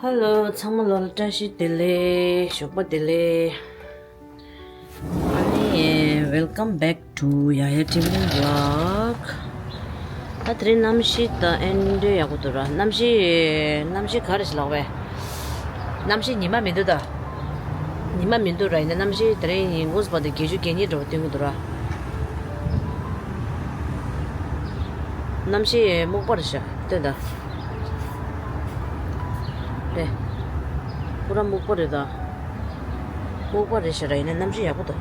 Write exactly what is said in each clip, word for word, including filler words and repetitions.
Hello ཚང་མ་ལོ་ལ་བཀྲ་ཤིས་བདེ་ལེགས། ཞོགས་པ་བདེ་ལེགས། ཨ་ནི། Welcome back to Yaya Travelling Vlog. ད་དེ་རིང་གནམ་གཤིས་ད་ཨེ་འདྲ་ཡག་པོ་འདུག་ར། གནམ་གཤིས་གནམ་གཤིས་ག་རེ་ཞིག་ལབ་པས། གནམ་གཤིས་ཉི་མ་མི་འདུག་ད། ཉི་མ་མི་འདུག་ར། ཡིན་ན་གནམ་གཤིས་དེ་རིང་ཡིན་དགོས་པ་དེ་བརྒྱད་ཅུ་གྱ་གཉིས་འདྲ་བོ་སྟོན་གྱི་འདུག་ར། གནམ་གཤིས་སྨུག་པ་རེད་ཤག་སྟོན་ད། རེད། ཁོ་རང་སྨུག་པ་རེད་ད། སྨུག་པ་རེད་ཤག་ར། ཡིན་ན་གནམ་གཤིས་ཡག་པོ་འདུག་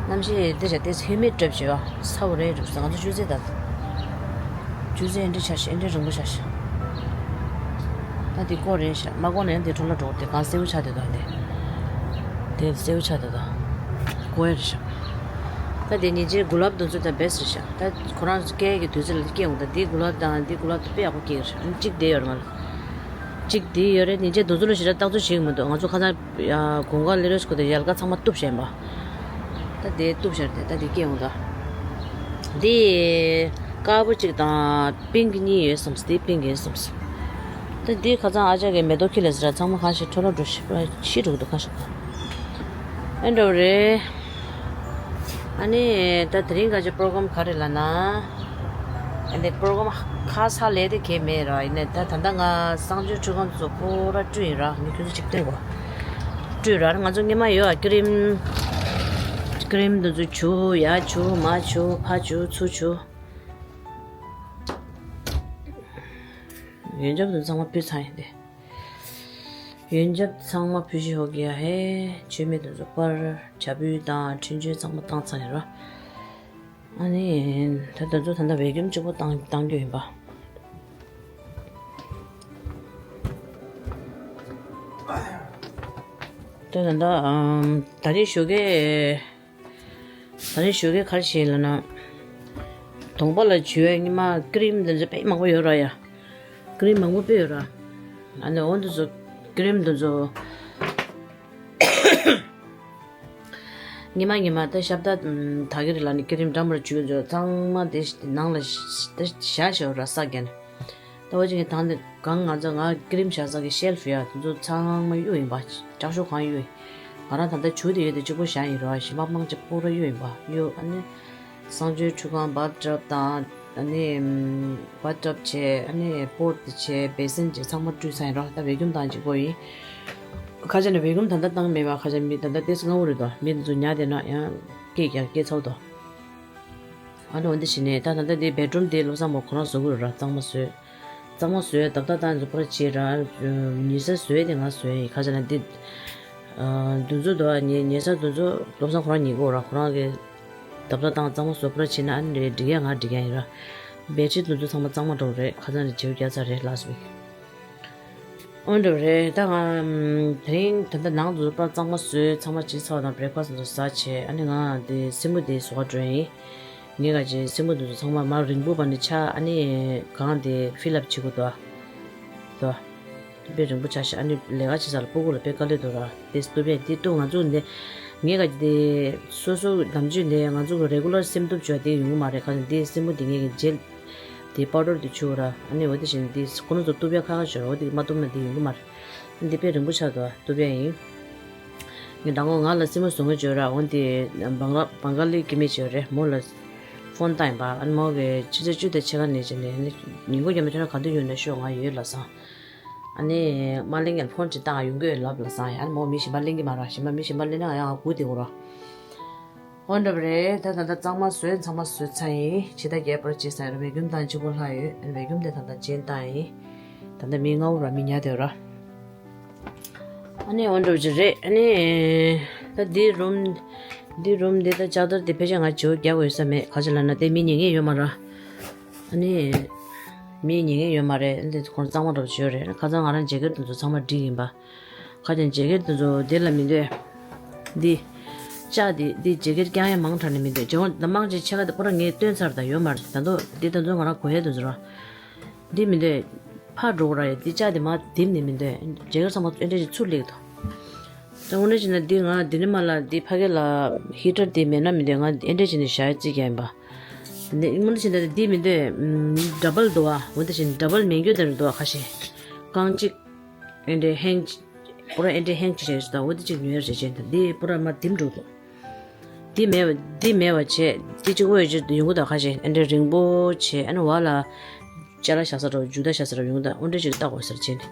གནམ་གཤིས་དེ་ཤག་དེ་humid་འདྲ་བྱེད་པ་ཚ་བོ་རེད་རེད་ཟེར། ང་ཚོ་ཆུ་ཚོད་ད། ཆུ་ཚོད་ཨེ་འདྲ་ཆགས་ཤག་ཨེ་འདྲ་རིང་པོ་ཆགས་ཤག་ད་དེ་སྐོར་རེད་ཤག་མ་སྐོར་ན་ཡང་དེ་འཕྲོ་ལ་འགྲོ་དེ་གང་སེར་པོ་ཆགས་དེ་ད་དེ། དེ་སེར་པོ་ཆགས་དེ་ད། སྐོར་ཡ་རེད་ཤག་ད་དེ་ཉིན་རྗེ་གུ་ལབ་དེ་ཚོ་ད་best རེད་ཤག་ད་ཁོ་རང་ཚོ་སྐྱེ་གི་དུས་ཚོད་ལ་སྐྱེ་འོང་ད། དེ་གུ་ལབ་དང་དེ་གུ་ལབ་དེ་དཔེ་ཡག་པོ་སྐྱེ་གི་རེད། གཅིག་དེ་ཡོད་རེད་ང་ལ། གཅིག་དེ་ཡོད་རེད། ཉིན་རྗེ་དེ་ཚོ་ལ་ཞེ་དྲག་བརྟག་དཔྱད་བྱེད་གི་མི་འདུག་ང་ཚོ་ཁ་སང་ཡ་གོང་དཀར་ལི་རེ་སྐོར་དེ་ཡལ་ག་ཚང་མ་གཏུབ་བཞག་ཡིན་པ། ད་དེ་གཏུབ་བཞག་རེད། ད་དེ་སྐྱེ་འོང་ད། འདི་དཀར་པོ་གཅིག་དང་pink་གཉིས་ཡོད་བསམས། འདི་pink་ཡིན་བསམས། ད་འདི་ཁ་སང་ཨ་ཅག་གིས་མེ་ཏོག་ཁྱེར་ལ་ཟེར་ཚང་མ་གང་ཞིག་འཕྲོ་བརླག་འགྲོ་ཤི་འགྲོ་གི་འདུག་གང་ཞིག་ཨེ་འདྲ་བོ་རེད། ཨ་ནི་ད་དེ་རིང་ག་ཅི་program་ག་རེ་ལབ་ན། ཨ་ནི་program་ཁ་ས་ལས་དེ་གས་མེད་ར། ཡིན་ནའི་ད་ད་ལྟ་ང་གསང་སྤྱོད་འཕྲུལ་ཁང་ཚོ་པུ་ར་བཀྲུས་ཡིན་ར། ངས་ཁྱོད་ཚོ་གཅིག་སྟོན་གོ། བཀྲུས་ར། ང་ཚོ་སྔོན་མ་ཡོད་ཨ་ཀི་རིམ། ཀི་རིམ་འདི་ཚོ་བྱུག་ཡ་བྱུག་མ་བྱུག་ཕ་བྱུག་ཚུ་བྱུག་ཡོན་ཆབ་དེ་ཚང་མ་ཕུལ་ཚར་ཡིན་ཏེ། ཡོན་ཆབ་ཚང་མ་ཕུལ་ཞིག་ཧོ་གི་ཡ་ཧེ། མཆོད་མེ་དེ་ཚོ་སྤར། ཇ་ཕུད་དང་འཕྲིན་བཅོལ་ཚང་མ་བཏང་ཚར་ཡིན་ར། ཨ་ནི། ད་དེ་ཚོ་ད་ལྟ་བེ་ཀུམ་གཅིག་པོ་བཏང་བཏང་རྒྱུ་ཡིན་པ། ད་ད་ད་ཨམ། ད་རེས་ཞོགས་ཀས། ད་རེས་ཞོགས་ཀས་ག་རེ་བྱས་ལབ་ན། གདོང་པ་ལ་བྱུག་ཡ་སྔོན་མ་ཀི་རིམ་འདི་ཚོ་དཔེ་མང་པོ་ཡོད་ར་ཡ། ཀི་རིམ་མང་པོ་དཔེ་ཡོད་ར། ཨ་ནི་འོ་འདི་ཚོ་ཀི་རིམ་འདི་ཚོ། སྔོན་མ་སྔོན་མ་ད་ཤབ་ད་ད་གི་རེད་ལབ་ནི་ཀི་རིམ་འདྲ་མི་འདྲ་བྱུག་ཡ་ཚོ་ཚང་མ་དེ་ནང་ལ་ད་བཞག་བཞག་ར་ས་རྒྱ་ནི། ད་འོ་ཅིག་ངས་དང་དེ་གང་ང་ཚོ་ང་ཀི་རིམ་བཞག་ས་གི་ཤེལ་ཧྥུ་ཡ་དེ་ཚོ་ཚང་མ་གཡུག་ཡིན་པ། དྲག་ཤོས་གང་གཡུག་ཡིན། ང་རང་ད་ལྟ་བྱུག་དེ་ཡོད་དེ་གཅིག་པོ་བཞག་ཡིན་རོ། གཞན་པ་མང་ཆེ་པུ་ར་གཡུག་ཡིན་པ་གཡུག་ཨ་ནི། གསང་སྤྱོད་འཕྲུལ་ཁང་བཱཐ་ཊབ་དང་ཨ་ནི། བཱཐ་ཊབ་བྱས་ཨ་ནི་པོཊ་དེ་བྱས་བེ་སིན་བྱས་ཚང་མ་བཀྲུས་ཚར་ཡིན་རོ། ད་བེ་ཀུམ་བཏང་གཅིག་པོ་ཡིན། ཁ་ཆེ་ནས་བེ་ཀུམ་ད་ལྟ་བཏང་མེད་པ། ཁ་ཆེ་མི་ད་ལྟ་ཏེས་སྔ་བོ་རེད་དོ། མི་དེ་ཚོ་ཉལ་བསྡད་ན་ཡང་སྐད་ཀྱང་སྐད་ཚ་བོ་དོ། ཨ་ནི་འོན་ཏེ་བྱས་ནས་ད་ད་ལྟ་དེ་བེད་རུམ་དེ་བློ་བཟང་མོ་ཁོ་རང་བཟོ་གི་རེད་ར། གཙང་མ་བཟོས། གཙང་མ་བཟོས་བརྡབ་ལྟ་བཏང་འཛུགས་པར་བྱས་ར། ཉལ་ས་བཟོས་དེ་ང་བཟོས་ཡིན། ཁ་ཆེ་ན་འདི། འདི་ཚོ་དོ་ཉལ་ཉལ་ས་འདི་ཚོ་བློ་བཟང་ཁོ་རང་ཉལ་གི་ཡོད་ར། ཁོ་རང་གི་བརྡབ་ལྟ་བཏང་གཙང་མ་བཟོ་བར་བྱས་ན་ཨ་ནི་རེད་འགྲིག་ཡ་ང་འགྲིག་ཡ་ཡིན་ར། བེད་ཤིཊ་འདི་ཚོ་ཚང་མ་གཙང་མ་འགྲོ་རེད། ཁ་ཚང་རེད་བྱེའུ་རྒྱ་ཚ་རེད་ལགས་སོ། འོན་ཏེ་རེད་ད་ང་དེ་རིང་ད་ལྟ་ནང་དུ་པར་གཙང་མ་བཟོས་ཚང་མ་བྱས་ཚར་བ་དང་བྷི་རེག་ཕ་སི་འདི་ཚོ་ཟ་བྱས་ཨ་ནི་ང་དེ་སེན་མོ་དེ་བཟོ་ག་འགྲོ་ཡིན། ངས་ག་ཅེ་སེན་མོ་འདི་ཚོ་ཚང་མ་མར་རིང་པོ་བ་ནི་ཆ་ཨ་ནི་གང་དེ་ཕིལ་ཨབ་བྱེད་དགོས་དོ། དོ། དཔེ་རིང་པོ་ཆ་ཤག་ཨ་ནི་ལས་ཀ་བྱེད་ས་ལ་སྤུ་གུ་ལ་དཔེ་དཀའ་ལས་འདུག་ར། དེ་སྟུ་བས་དེ་སྟུ་ང་ཚོ་འདི་ངས་ག་ཅེ་དེ་སོ་སོ་ནམ་རྒྱུན་ནས་ང་ཚོ་གི་རེ་གུ་ལར་སེམས་སྟོབས་བྱོས་དེ་ཡོང་གི་མ་རེད། ག་ནི་དེ་སེན་མོ་དེ་ངས་གི་ཇེལ་དེ་པའུ་ཌར་དེ་བྱུག་ར། ཨ་ནི་འོ་དེ་བཞིན་དེ་ཁོ་རང་ཚོ་སྟུ་བས་ཁ་ཁ་བྱོས་ར། འོ་དེ་མ་སྟུ་ན་དེ་ཡོང་གི་མ་རེད། འདི་དཔེ་རིང་པོ་ཆགས་འདུག་སྟུ་བས་ཡིན། ངས་མདང་དགོང་ང་ལ་སེན་མོ་བཟོ་མཁན་ཅིག་ཡོད་ར། འོན་ཏེ་བང་ག་བང་ག་ལི་སྐྱེ་དམན་ཅིག་ཡོད་རེད། མོ་ལ་ཕོན་བཏང་ཡིན་པ། ཨ་ནི་མོ་གིས་ཕྱི་ཚེས་བཅུ་དང་ཕྱེད་ཀ་ནས་བྱས་ནས་ཨ་ནི་ཉིན་གུང་རྒྱབ་ནས་ཁྱོད་རང་ག་དུས་ཡོང་ནས་ཤོག་ང་ཡོད་ལབ་སོང་། ཨ་ནི་མ་གླེང་ངས་ཕོན་ཅིག་བཏང་ཡོང་གི་ཡོད་ལབ་ལབ་སོང་། ཨ་ནི་མོ་མི་གཞན་པ་གླེང་གི་མ་རེད། གཞན་པ་མི་གཞན་པ་གླེང་ན་ང་ཡང་སྒུག་བསྡད་དགོས་ར། འོ་འདྲ་པོ་རེད། ད་ད་ལྟ་གཙང་མ་བཟོས་ཚང་མ་བཟོས་ཚར་ཡིན། ཕྱི་ཟླ་བརྒྱད་པར་བྱས་ཚར་ཡིན་ར། བེ་ཀུམ་བཏང་གཅིག་པོ་ལྷག་ཡོད། བེ་ཀུམ་དེ་ད་ལྟ་རྗེས་བཏང་ཡིན། ད་ལྟ་མི་ལྔ་བོ་ར་མི་ཉལ་བསྡད་ཡོད་ར། ཨ་ནི་འོ་འདྲ་པོ་ཅིག་རེད། ཨ་ནི་ད་འདི་རུམ་འདི་རུམ་འདི་ད་ལྕགས་དར་འདི་ཕལ་ཆེར་ང་བརྗེ་པོ་རྒྱག་དགོས་ས་མེད། ག་ཅི་ལབ་ན་དེ་མི་ཉལ་མཁན་ཡོད་མ་ར། ཨ་ནི་མི་ཉལ་མཁན་ཡོད་མ་རེད། འདི་ཁོང་གཙང་མ་འདྲ་པོ་ཅིག་ཡོད་རེད། ཁ་སང་ང་རང་ཇེ་ཀེཊ་དེ་ཚོ་ཚང་མ་སྒྲིག་ཡིན་པ། ཁ་ཅན་ཇེ་ཀེཊ་དེ་ཚོ་དེ་ལ་མི་འདོད། འདི། ལྕགས་འདི་འདི་ཇེ་ཀེཊ་རྐྱང་ཡང་མང་དྲགས་ནས་མི་འདོད། ཇེ་ཀེཊ་ད་མང་ཆེ་ཕྱེད་ཀ་དེ་པུ་ར་ངས་བཏོན་ཚར། ད་ཡོད་མ་རེད། ད་དུང་འདི་ད་དུང་ང་རང་གོ་ཡ་དེ་ཚོ་ར། འདི་མི་འདོད། ཕར་འགྲོ་གི་ར་ཡ། འདི་ལྕགས་འདི་མར་བསྡིབས་ནས་མི་འདོད། ཇེ་ཀེཊ་ཚང་མ་ཨེ་འདྲ་ཅིག་ཚུར་སླེབས་འདུག་ད་དངོས་གནས་བྱས་ན་འདི་ང་འདི་ནས་མར་ལ་འདི་ཕ་གི་ལ་ཧི་ཊར་འདི་མེད་ན་མི་འདོད། ང་ཨེ་འདྲ་བྱས་ནས་བཞག་ཡ་རྩིས་རྒྱག་ཡིན་པ། འདི་དངོས་གནས་བྱས་ན་འདི་མི་འདོད། ཌབ་བལ་འདུག་ཨ། འོ་འདི་བྱས་ནས་ཌབ་བལ་མེད་རྒྱུ་དེ་རེད་འདུག་ཨ། ཁ་ཤས་རྐང་གཅིག་ཨེ་འདྲའི་ཧེང་། པུ་ར་ཨེ་འདྲའི་ཧེང་ཅིག་རེད་ཟེར་ད། འོ་འདི་ཅིག་ཉོས་རེད་བྱས་ད། འདི་པུ་ར་མར་ལྡེམ་འགྲོ་འདུག་འདི་མེད་པ། འདི་མེད་པ་བྱས། འདི་གཅིག་པོ་ཡོད་ཀྱི་ཡོང་གི་ད། ཁ་ཤས་ཨེ་འདྲའི་རིང་པོ་བྱས། ཨ་ནི་བ་ལ་ཅ་ལག་བཞག་ས་འདྲ་བོ། འཇུ་ད་བཞག་ས་འདྲ་བོ་ཡོང་གི་ད། འོ་འདྲ་ཅིག་ལྟ་དགོས་ཟེར་བྱས་ནས།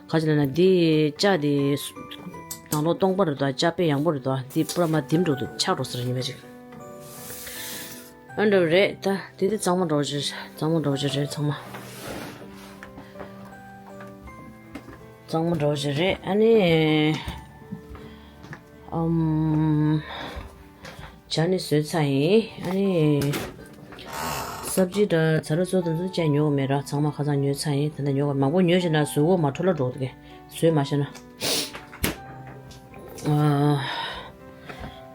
ག་ཅི་ལབ་ན་འདི་ལྕགས་འདི་དང་ལོ་སྟོང་པ་རེད་ད། ལྕགས་དཔེ་ཡག་པོ་རེད་ད། འདི་པུ་ར་མར་ལྡེམ་འགྲོ་འདུག་ཆག་འགྲོ་ཟེར་ཉི་མ་ཅིག་ཨ་འདྲ་རེད་ད། དེ་དེ་གཙང་མ་འདྲ་བོ་ཅིག་གཙང་མ་འདྲ་བོ་ཅིག་རེད། ཚང་མ་གཙང་མ་འདྲ་བོ་ཅིག་རེད། ཨ་ནི་ཨམ། ཇ་ནི་བཟོས་ཚར་ཡིན། ཨ་ནི་སབ་ཇི་འདྲ་ཚ་རུ་སོ་དང་ཚོ་ཅག་ཉོ་གི་མེད་ར། ཚང་མ་ཁ་སང་ཉོས་ཚར་ཡིན། ད་ལྟ་ཉོ་གི་མང་པོ་ཉོས་ཤེ་ན་བཟོ་གོ་མ་འཕྲོ་བརླག་འགྲོ་འདུག་གས། བཟོས་མ་ཤེ་ན།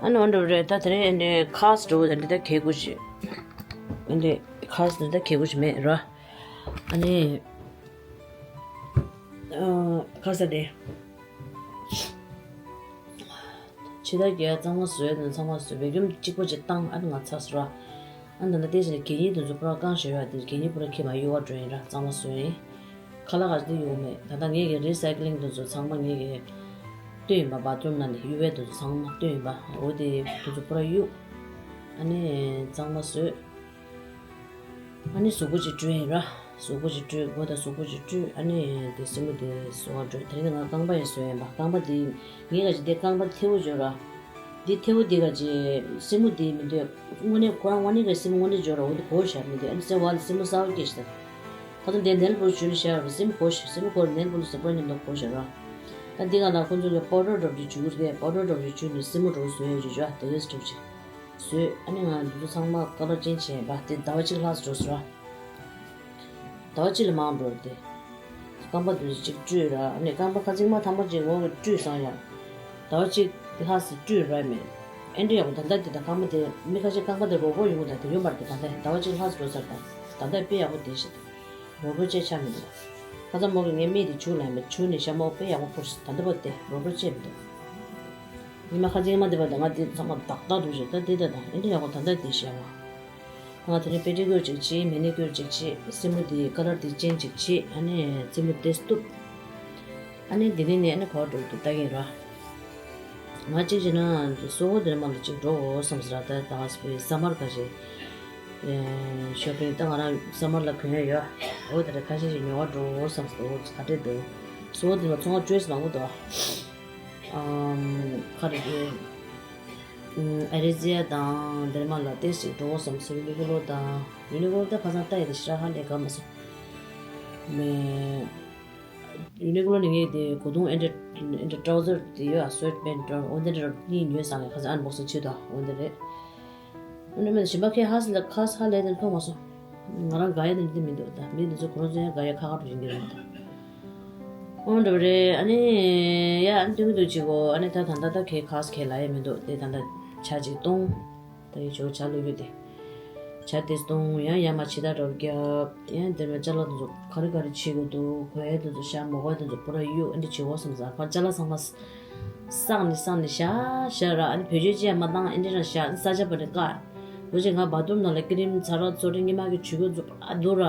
ཨ་ནི་འོ་འདྲ་རེད་ད། དེ་རིང་ཨ་ནི་ཁ་སི་འགྲོ་འདི་འདྲ་ད་གད་ཀོ་ཞིག་ཨ་ནི་ཁ་སི་འདི་འདྲ་གད་ཀོ་ཞིག་མེད་ར། ཨ་ནི་ཁ་སི་དེ་ཕྱི་ཟླ་བརྒྱད་གཙང་མ་བཟོས་དང་། ཚང་མ་བཟོས། བེ་ཀུམ་གཅིག་པོ་ཅིག་བཏང་། ཨ་ནི་ང་ཚར་སོང་ར། ཨ་ནི་ད་ལྟ་དེ་བཞིན་གད་སྙིགས་དེ་ཚོ་པུ་ར་བཀང་བཞག་ཡོད་ར། དེ་གད་སྙིགས་པུ་ར་འཁྱེར་མར་གཡུར་བ་འགྲོ་ཡིན་ར། གཙང་མ་བཟོས་ཡིན། ཁ་ལག་ག་ཚོད་ཡོད་མེད་ད་ལྟ་ངེད་ཀྱི་རི་སའི་ཀི་ལིང་དེ་ཚོ་ཚང་མ་ངེད་ཀྱི་བཏོན་ཡིན་པ། བཱ་ཐི་རུམ་ནང་ནས་གཡུར་བ་དེ་ཚོ་ཚང་མ་བཏོན་ཡིན་པ། འོ་དེ་དེ་ཚོ་པུ་ར་གཡུག་ཨ་ནི་གཙང་མ་བཟོས། ཨ་ནི་གཟུགས་པོ་ཅིག་བཀྲུས་ཡིན་ར། གཟུགས་པོ་ཅིག་བཀྲུས། མགོ་དང་གཟུགས་པོ་ཅིག་བཀྲུས། ཨ་ནི་དེ་སེན་མོ་དེ་བཟོ་བར་འགྲོ། དེ་རིང་ང་རྐང་པ་ཡང་བཟོས་ཡིན་པ། རྐང་པ་དེ་ངས་ག་ཅིག་དེ་རྐང་པ་ཐལ་བོ་འཇོག་ར། འདི་ཐལ་བོ་འདི་ག་ཅིག་སེན་མོ་འདི་མི་འདོད། དངོས་གནས་ཁོ་རང་དངོས་གནས་ཀྱི་སེན་མོ་དངོས་གནས་འཇོག་ར། འོ་འདི་གོ་བཞག་མི་འདོད། ཨ་ནི་སེ་བ་ལ་སེན་མོ་གསར་པ་སྐྱེས་ཤག་ད་ཁ་ཚོ་འདི་ནེལ་པོ་ལིཤ་བྱུགས་ནས་བཞག་ར། སེན་མོ་གོ་ཤག་སེན་མོ་གོ་ར་ནེལ་པོ་ལིཤ་བཟོ་པོ་མཉམ་དུ་གོ་བཞག་ར། ད་འདི་ག་ལ་ཁོ་ཚོ་གི་པའུ་ཌར་འདྲ་པོ་ཅིག་བྱུགས་རེད། པའུ་ཌར་འདྲ་པོ་ཅིག་བྱུགས་ནས་སེན་མོ་འདྲ་པོ་བཟོ་ཡ་ཅིག་བྱུགས་ཨ། དེ་འདྲ་ཅིག་བྱུགས་ཅིག་བཟོས། ཨ་ནི་ང་འདི་ཚོ་ཚང་མ་ཀ་ལར་ཅེན་ཇི་བྱས་པ་དེ་ཟླ་བ་གཅིག་ལྷག་ཙམ་འགྲོ་སོང་ར། ཟླ་བ་གཅིག་ལས་མང་འགྲོ་རེད་དེ། རྐང་པ་འདི་ཚོ་གཅིག་བཀྲུས་ར། ཨ་ནི་རྐང་པ་ཁ་ཚིག་མ་ཐང་པ་ཅིག་འོག་གི་བཀྲུས་སོང་ཡ། ཟླ་བ་གཅིག་ལྷག་ཙམ་བཀྲུས་ར་མེད། ཨེ་འདྲ་ཡག་པོ་ད་ལྟ་དེ་ད་རྐང་པ་དེ་མི་ཁ་ཤས་རྐང་པ་དེ་རོག་རོག་ཡོང་གི་ད་དེ་ཡོད་མ་རེད་དེ། ད་ལྟ་ཟླ་བ་གཅིག་ལྷག་ཙམ་འགྲོ་ཚར་ད། ད་ལྟ་དཔེ་ཡག་པོ་དེ་ཞིག་རོག་རོག་བཅས་ཆགས་མི་འདུག་ཁ་ཚ་མོ་གི་ངའི་མིག་དེ་བྱུག་ལ་ཡིན་པ། བྱུག་ནས་ཞྭ་མོ་དཔེ་ཡག་པོ་ཕུར་སོང་། ད་ལྟ་བ་དེ་རོག་རོག་བཅས་མི་འདུག་ཉི་མ་ཁ་ཚིག་མ་འདི་བ་ད་ང་འདི་ཚང་མ་ཏག་ཏག་འདུག་ཞེས་ད་འདི་ད་ད་ཨེ་འདྲ་ཡག་པོ་ད་ལྟ་འདི་བཤད་བ། ང་དེ་ནས་པེ་ཏི་ཀུར་ཅིག་བྱས། མེ་ནི་ཀུར་ཅིག་བྱས། སེན་མོ་འདི་ཀ་ལར་འདི་ཅན་ཅིག་བྱས། ཨ་ནི་རྩེད་མོ་དེ་གཏུབ། ཨ་ནི་འདི་ནས་ནས་ཨ་ནི་ག་པར་འགྲོ་འདུག་ལྟ་གིན་ར། ང་གཅིག་བྱས་ན་སོ་ཝོ་དེར་མ་ལ་ཅིག་འགྲོ་འོ་བསམ་ཟེར་ར། ད་ད་ང་སི་སམ་མར་ག་ཞེ་ཤོ་པིང་ད་ང་རང་སམ་མར་ལ་གོན་ཡ་ཡོད། འོ་ད་ར་ཁ་ཤས་ཤིག་ཉོ་བ་འགྲོ་འོ་བསམ་ཟེར། འོ་ག་འདྲས་འདུག་སོ་ཝོ་དེར་མ་ཚོང་ཁང་ཅོ་ཡིས་མང་པོ་འདུག་ཨམ། ག་རེ་རེད། ཨ་རི་ཛི་ཡ་དང་དེར་མ་ལ་ཏོག་ཙམ་འགྲོ་འོ་བསམ་སོང་། ཡུ་ནི་ཀོ་ལོ་དང་། ཡུ་ནི་ཀོ་ལོ་ད་ཁ་སང་ལྟ་ཡས་དེ་ཞེ་དྲག་ཧ་ལས་དགའ་མ་སོང་། མེ། ཡུ་ནི་ཀོ་ལོ་ནས་ངས་དེ་གོས་ཐུང་ཨེ་འདྲ་ཨེ་འདྲ་ཊྲའུ་ཛར་དེ་ཡོད་ཨ། སུ་ཝེ་ཊི་པེན་ཊི་འདྲ་འོ་དེ་འདྲ་གཉིས་ཉོས་སོང་། ངས་ཁ་སང་ཨན་བོག་སིང་བྱས་དང་འོ་དེ་རེད། འོ་ན་མེད་གཞན་པ་ཁྱེད་ཧ་སི་ལ་ཁ་ཧ་ལས་དེ་མཐོང་མ་སོང་། ང་རང་དགའ་ཡ་དེ་འདྲ་མི་འདུག་ད་མི་འདི་ཚོ་ཁོ་རང་ཚོ་ཡང་དགའ་ཡ་ཁག་ཁག་ཏུ་ཡིན་གྱི་རེད་མ་གཏོགས། འོ་འདྲ་པོ་རེད། ཨ་ནི་ཡ་ཨ་ནི་སྟོན་གྱི་འདུག་ཅིག་གོ་ཨ་ནི་ད་ད་ད་ད་ཁྱེད་ཁ་ཧ་སི་ཁྱེད་ལ་ཡ་མི་འདུག་དེ་ད་ད་ཇ་ཅིག་བཏུང་། ད་ཡི་ཇོ་ཇ་བླུགས་རྒྱུ་དེ། ཇ་དེ་བཏུང་། ཡང་ཡར་མར་ཕྱི་ཐག་འགྲོ་རྒྱབ། ཡང་དེར་མ་ཅ་ལག་དེ་ཚོ་ག་རེ་ག་རེ་བྱེད་དགོས་འདུག་གོན་ཡས་དེ་ཚོ་བཞག་མ་གོན་ཡས་དེ་ཚོ་པུ་ར་གཡུག་ཨ་ནི་བྱེད་དགོས་བསམ་ས་ཁོ་ཅ་ལག་ཚང་མ་བསགས་ནས་བསགས་ནས་བཞག་བཞག་ར། ཨ་ནི་བེད་སྤྱོད་ཅི་ཡང་མ་བཏང་ཨེ་འདྲ་ར་བཞག་ས་ཆ་བ་ནས་བཀག་འོ་ཅེ་ང་བཱ་ཐི་རུམ་ནང་ལ་ཀི་རིམ་ཚ་ར་བཙོ་རི་ཉི་མ་གི་ཇུས་འགོད་ཚོ་ཨ་འདུག་ར།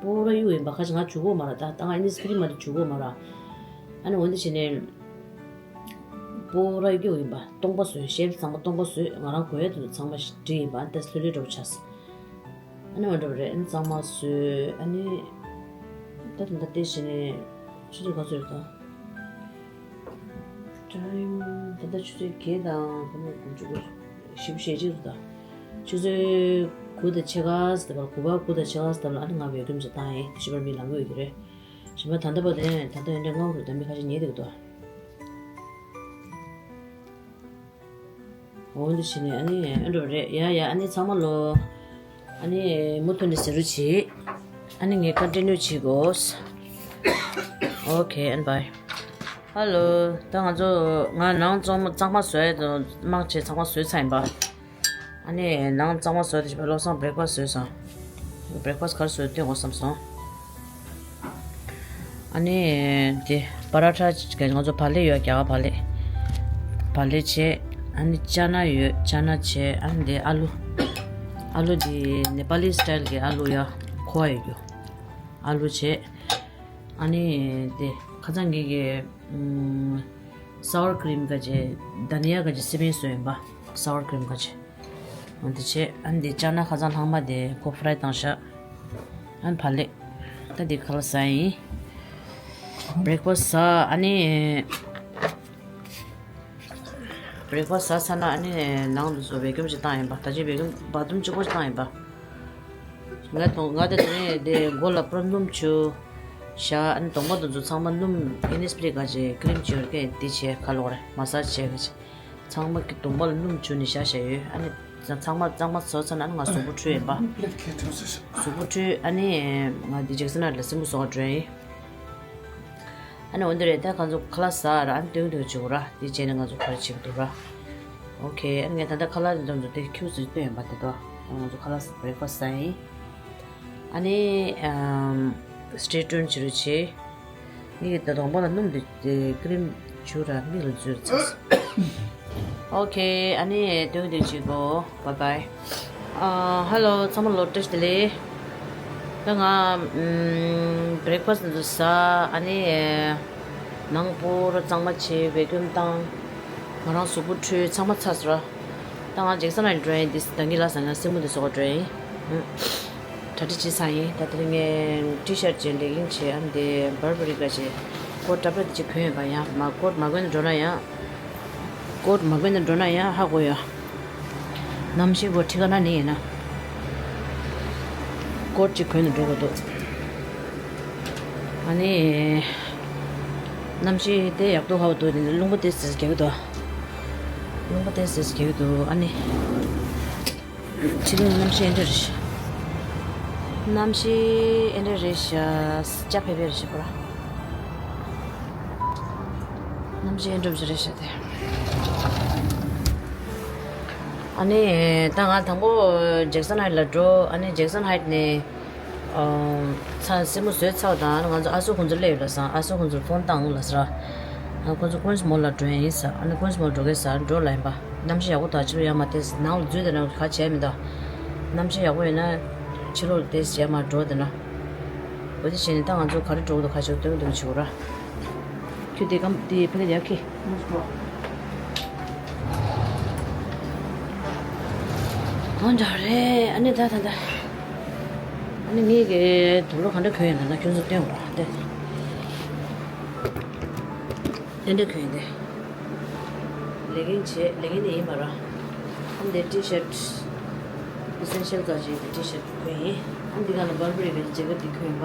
པུ་ར་གཡུག་ཡིན་པ་ཁ་ཅིག་ང་ཇུས་འགོད་མ་ར། ད་ད་ང་ཨ་ནི་སི་ཀི་རིམ་མ་ར་ཇུས་འགོད་མ་ར། ཨ་ནི་འོ་འདི་བྱས་ནས། པུ་ར་གཡུག་ཡིན་པ་སྟོང་པ་བཟོས། ཤེལ་ཚང་མ་སྟོང་པ་བཟོས། ང་རང་གོན་ཡས་དེ་ཚོ་ཚང་མ་བྲིས་ཡིན་པ། ཨ་ནི་ད་ལྷོད་ལྷོད་འདྲ་པོ་ཆགས་སོང་། ཨ་ནི་འོ་འདྲ་པོ་རེད། ཨ་ནི་གཙང་མ་བཟོས། ཨ་ནི་ད་ད་ལྟ་དེ་བྱས་ནས་ཆུ་ཚོད་ག་ཚོད་རེད་ད། ཊའིམ་ད་ལྟ་ཆུ་ཚོད་བརྒྱད་དང་དགུ་ནས་དགུ་བཅུ་གོ་བཞི་བཅུ་ཞེ་གཅིག་རེད་ད། ཆུ་ཚོད་དགུ་དང་ཕྱེད་ཀ་ཟེར་བ། དགུ་པ་དགུ་དང་ཕྱེད་ཀ་ཟེར་ལ་ཨ་ནི་ང་བེ་ཀུམ་ཅིག་བཏང་ཡིན། ཞིབ་པར་མི་ལང་གི་ཡོད་ཀྱི་རེད། ཞིབ་པར་ད་ལྟ་བར་དུ་ཡང་ད་ལྟ་ཡང་འདྲ་ངའོ་རུ་ད་མི་ཁ་ཤས་ཉལ་བསྡད་ཀྱི་འདུག་འོ་འདི་བྱས་ནས་ཨ་ནི་ཨ་འགྲོ་རེད་ཡ། ཡ་ཨ་ནི་ཚང་མ་ལོ། ཨ་ནི་མུ་མཐུད་ནས་ཟེར་རོ་བྱེད། ཨ་ནི་ངས་ཀོན་ཊི་ནིའུ་བྱེད་དགོས། ཨོ་ཁེ་ཨན་བྷའི། ཧ་ལོ། ད་ང་ཚོ་ང་ནང་གཙང་མ་གཙང་མ་བཟོ་ཡས་དང་དམག་ཆས་ཚང་མ་བཟོས་ཚར་ཡིན་པ། ཨ་ནི་ནང་གཙང་མ་བཟོས་དེ་བྱས་པ་བློ་བཟང་བྷི་རེག་ཕ་སི་བཟོས་སོང་། བྷི་རེག་ཕ་སི་ག་རེ་བཟོས་སྟོན་དགོས་བསམ་སོང་། ཨ་ནི་དེ་པ་ར་ཐ་ཅིག་ང་ཚོ་བག་ལེབ་ཡོད། རྒྱ་གར་བག་ལེབ། བག་ལེབ་བྱས། ཨ་ནི་ཅ་ན་ཡོད། ཅ་ན་བྱས། ཨ་ནི་དེ་ཨ་ལུ། ཨ་ལུ་དེ་ནེ་པ་ལི་སི་ཊའིལ་གྱི་ཨ་ལུ་ཡ་ཁོ་ཡོད་རྒྱུ། ཨ་ལུ་བྱས། ཨ་ནི་དེ་ ཁ་སང་ངེད་ཀྱི་སའོར་ཀི་རིམ་ག་ཅེ་དྷ་ནི་ཡ་ག་ཅེ་སི་པན་སོ་ཡིན་པ། སའོར་ཀི་རིམ་ག་ཅེ་འོ་དེ་བྱས། ཨ་ནི་དེ་བཅག་ན་ཁ་སང་ལྷག་མ་དེ་ཁོ་ཕ་རའི་བཏང་ཤག་ཨ་ནི་ཕ་ལེ། ད་དེ་ཁ་ལག་ཟ་ཡིན། བྷི་རེག་ཕ་སི་ཟ། ཨ་ནི་བྷི་རེག་ཕ་སི་ཟ་ཚར་ན་ཨ་ནི་ནང་དུ་ཚོ་བེ་ཀུམ་ཅིག་བཏང་ཡིན་པ། ད་ཅི་བེ་ཀུམ་བཱ་ཐི་རུམ་གཅིག་པོ་ཅིག་བཏང་ཡིན་པ། ང་དང་ང་དང་དེ་ནས་དེ་མགོ་ལ་པུ་ར་སྣུམ་བྱུགས་ཤག་ཨ་ནི་གདོང་པ་དེ་ཚོ་ཚང་མ་སྣུམ་ཨིན་ནི་སི་པི་རི་ག་ཅེ་ཀི་རིམ་བྱུགས་ཡོད་ཀྱི་དེ་བྱས་ཁ་ལོག་རེད། མ་སཱ་ཇི་བྱས་ག་ཅེ་ཚང་མ་གི་གདོང་པ་ལ་སྣུམ་བྱུགས་ནས་བཞག་བཞག་ཡོད། ཨ་ནི་ཚང་མ་གཙང་མ་བཟོས་ཚར་ན་ཨ་ནི་ང་གཟུགས་པོ་འཁྲུད་ཡིན་པ། གཟུགས་པོ་འཁྲུད། ཨ་ནི་ང་འདི་ཇེག་སན་ཧའེཊ་ལ་སྲིན་པོ་བཟོ་ག་འགྲོ་ཡིན། ཨ་ནི་འོ་འདི་རེད། ད་ང་ཚོ་ཁ་ལག་ཟ་ར། ཨ་ནི་སྟོན་སྟོན་བྱེད་དགོས་ར། དེ་བྱས་ནས་ང་ཚོ་ག་རེ་བྱེད་ཀྱི་འདུག་ར། ཨོ་ཁེ། ཨ་ནི་ངས་ད་ལྟ་ཁ་ལག་འདི་ཚོ་དེ་ཁྱུག་ཙམ་སྟོན་ཡོད་པ་དེ་དོ། ང་ཚོ་ཁ་ལག་བྷི་རེག་ཕ་སི་ཟ་ཡིན། ཨ་ནི་ཨམ། སི་ཊེ་ཊུན་བྱེད་རོགས་བྱེད། མིག་གི་ད་གདོང་པ་ལ་སྣུམ་དེ་ཀི་རིམ་བྱུགས་ར་མིག་ལ་འཛུལ་ཚར། ཨོ་ཁེ། ཨ་ནི་སྟོན་སྟོན་བྱེད་དགོས། བཱའི་བཱའི། ཨ། ཧེ་ལོ། ཚང་མ་ལོ་བཀྲ་ཤིས་བདེ་ལེགས། ད་ང་ཨམ། བྷི་རེག་ཕ་སི་འདི་ཟ། ཨ་ནི་ནང་པུ་ར་གཙང་མ་བྱས། བེ་ཀུམ་བཏང་། ང་རང་གཟུགས་པོ་འཁྲུད། ཚང་མ་ཚར་སོང་ར། ད་ང་ཇེག་སན་ཧའེཊ་འགྲོ་ཡིན། འདི་ཟ་ད་གིན་ལ་ཟ་ང་སྲིན་མོ་འདི་བཟོ་ག་འགྲོ་ཡིན། ཨ། གྲ་སྒྲིག་བྱས་ཚར་ཡིན། ད་དེ་རིང་ངས་ཊི་ཤར་བྱས། ལེ་གིན་བྱས། ཨ་ནི་དེ་བར་བ་རི་ག་བྱས། ཀོ་ཊི་ཏྲ་པ་ཅིག་གོན་ཡོད་པ། ཡང་མ་ཀོ་ཊི་མ་གོན་ན་འགྲོ་ན་ཡང་། ཀོ་ཊི་མ་གོན་ན་འགྲོ་ན་ཡང་ཧ་གོ་ཡ། གནམ་གཤིས་གོ་ཁྲི་ཀ་ན་ནི་ཡིན་ན། ཀོ་ཊི་ཅིག་གོན་ནས་འགྲོ་དགོས་འདུག་ཨ་ནི། གནམ་གཤིས་དེ་ཡག་འདུག་ཧ་གོ་འདུག་རླུང་བུ་དེ་ཟེར་རྒྱག་གི་འདུག་རླུང་བུ་དེ་ཟེར་རྒྱག་གི་འདུག་ཨ་ནི། ཕྱི་ལོགས་གནམ་གཤིས་ཨེ་འདྲ་རེད་ཤག་གནམ་གཤིས་ཨེ་འདྲ་རེད་ཤག་སྐྱ་ཕེ་ཕེ་རེད་ཤག་པོ་ར། གནམ་གཤིས་ཨེ་འདྲ་རེད་ཤག་དེ། ཨ་ནི་ད་ང་དང་པོ་ཇེག་སན་ཧའེཊ་ལ་འགྲོ། ཨ་ནི་ཇེག་སན་ཧའེཊ་ནས། ཨ། ཚ། སྲིན་མོ་བཟོས་ཚར་བ་དང་ང་ཚོ་ཨ་སོ་ཁོང་ཚོ་སླེབས་ཡོད་ལབ་སོང་། ཨ་སོ་ཁོང་ཚོར་ཕོན་བཏང་ལབ་ཟེར། ཨ། ཁོང་ཚོ་ཀུན་སི་མོལ་ལ་འགྲོ་ཡིན་ཟེར། ཨ་ནི་ཀུན་སི་མོལ་འགྲོ་གི་ཟེར། འགྲོ་ལབ་ཡིན་པ། གནམ་གཤིས་ཡག་པོ་དང་ཕྱི་ལོགས་ཡར་མར་བལྟས། ནང་ལ་འཛུལ་བསྡད་ན་ག་བྱས་མི་འདུག་གནམ་གཤིས་ཡག་པོ་ཡོད་ན་ཕྱི་ལོགས་ལ་བལྟས། ཡར་མར་འགྲོ་བསྡད་ན། འོ་དེ་བྱས་ནས་ད་ང་ཚོ་ག་རེ་འགྲོ་གི་འདུག་ག་བྱེད་སྟོན་གི་འདུག་བྱེད་དགོས་ར། ཁྱོད་དེ་གམ་དེ་ཕ་གི་ཡར་ཁྱེར། འོ་འདྲ་རེད། ཨ་ནི་ད་ད་ད། ཨ་ནི་ངེད་ཀྱི་དུག་ལོག་ག་འདྲ་གྱོན་ཡོད་ན་ན་ཁྱོད་ཚོ་སྟོན་རོགས་ཏེ། དེ་འདྲ་གྱོན་ཏེ། ལེ་གིན་བྱས། ལེ་གིན་དེ་ཡིན་པ་ར། ཨ་ནི་དེ་ཊི་ཤར་ཊི། ཨི་སེན་ཤལ་ག་ཅིག་གི་ཊི་ཤར་ཊི་གྱོན་ཡིན། ཨ་ནི་འདི་ག་ལ་བར་བ་རི་གི་ཇེ་ཀེཊ་དེ་གྱོན་ཡིན་པ།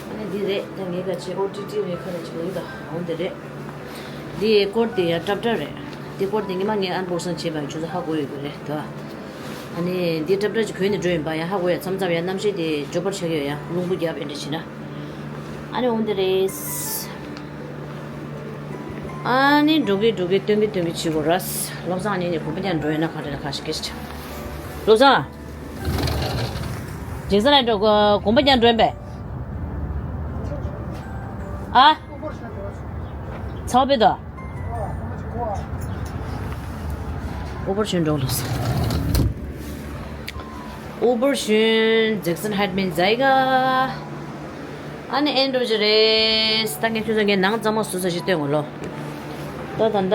ཨ་ནི་འདི་རེད། ད་ངས་ག་ཅིག་ཨོ་ཊི་ཊི་རེད་ཁ་རེད་ཅིག་ལ་ཡིན་ད། འོ་འདི་རེད། འདི་ཀོཊ་འདི་ཡང་ཊབ་ཊ་རེད། འདི་ཀོཊ་འདི་ཉི་མ་ངས་ཨན་བོག་སིང་བྱས་པ་ཡིན། ཁྱོད་ཚོ་ཧ་གོ་ཡོད་ཀྱི་རེད་ད། ཨ་ནི་འདི་ཊབ་ཊ་ཅིག་གྱོན་ནས་འགྲོ་ཡིན་པ། ཡང་ཧ་གོ་ཡ། མཚམས་མཚམས་ཡང་གནམ་གཤིས་དེ་འཇོག་པར་ཆགས་ཀྱི་ཡོད་ཡ། རླུང་བུ་རྒྱབ་ཨེ་འདྲ་བྱས་ན། ཨ་ནི་འོ་འདི་རེད། ཨ་ནི་འགྲོ་གི་འགྲོ་གི་སྟོན་གི་སྟོན་གི་བྱེད་དགོས་ར། བློ་བཟང་གཉིས་ནས་གོམ་པ་རྒྱག་འགྲོ་ཡིན་ན་ག་རེ་ལ་ཁ་ཤས་ཀྱི་ཆ། བློ་བཟང་། ཇེག་སན་ལ་འགྲོ་གོམ་པ་རྒྱག་འགྲོ་ཡིན་པས། ཨ། ཚའོ་པེ་དོ། ཨུ་བར་ཞུན་འགྲོ་ལོས། ཨུ་བར་ཞུན་ཇེག་སན་ཧའེཊ་མིན་ཛའི་ག་ཨ་ནི་ཨེ་འགྲོ་རྒྱུ་རེད། ད་ངས་ཁྱོད་ཚོ་ངའི་ནང་གཙང་མ་བཟོས་ཚར་ཞིག་སྟོན་གོ་ལོ། ད་ད་ལྟ་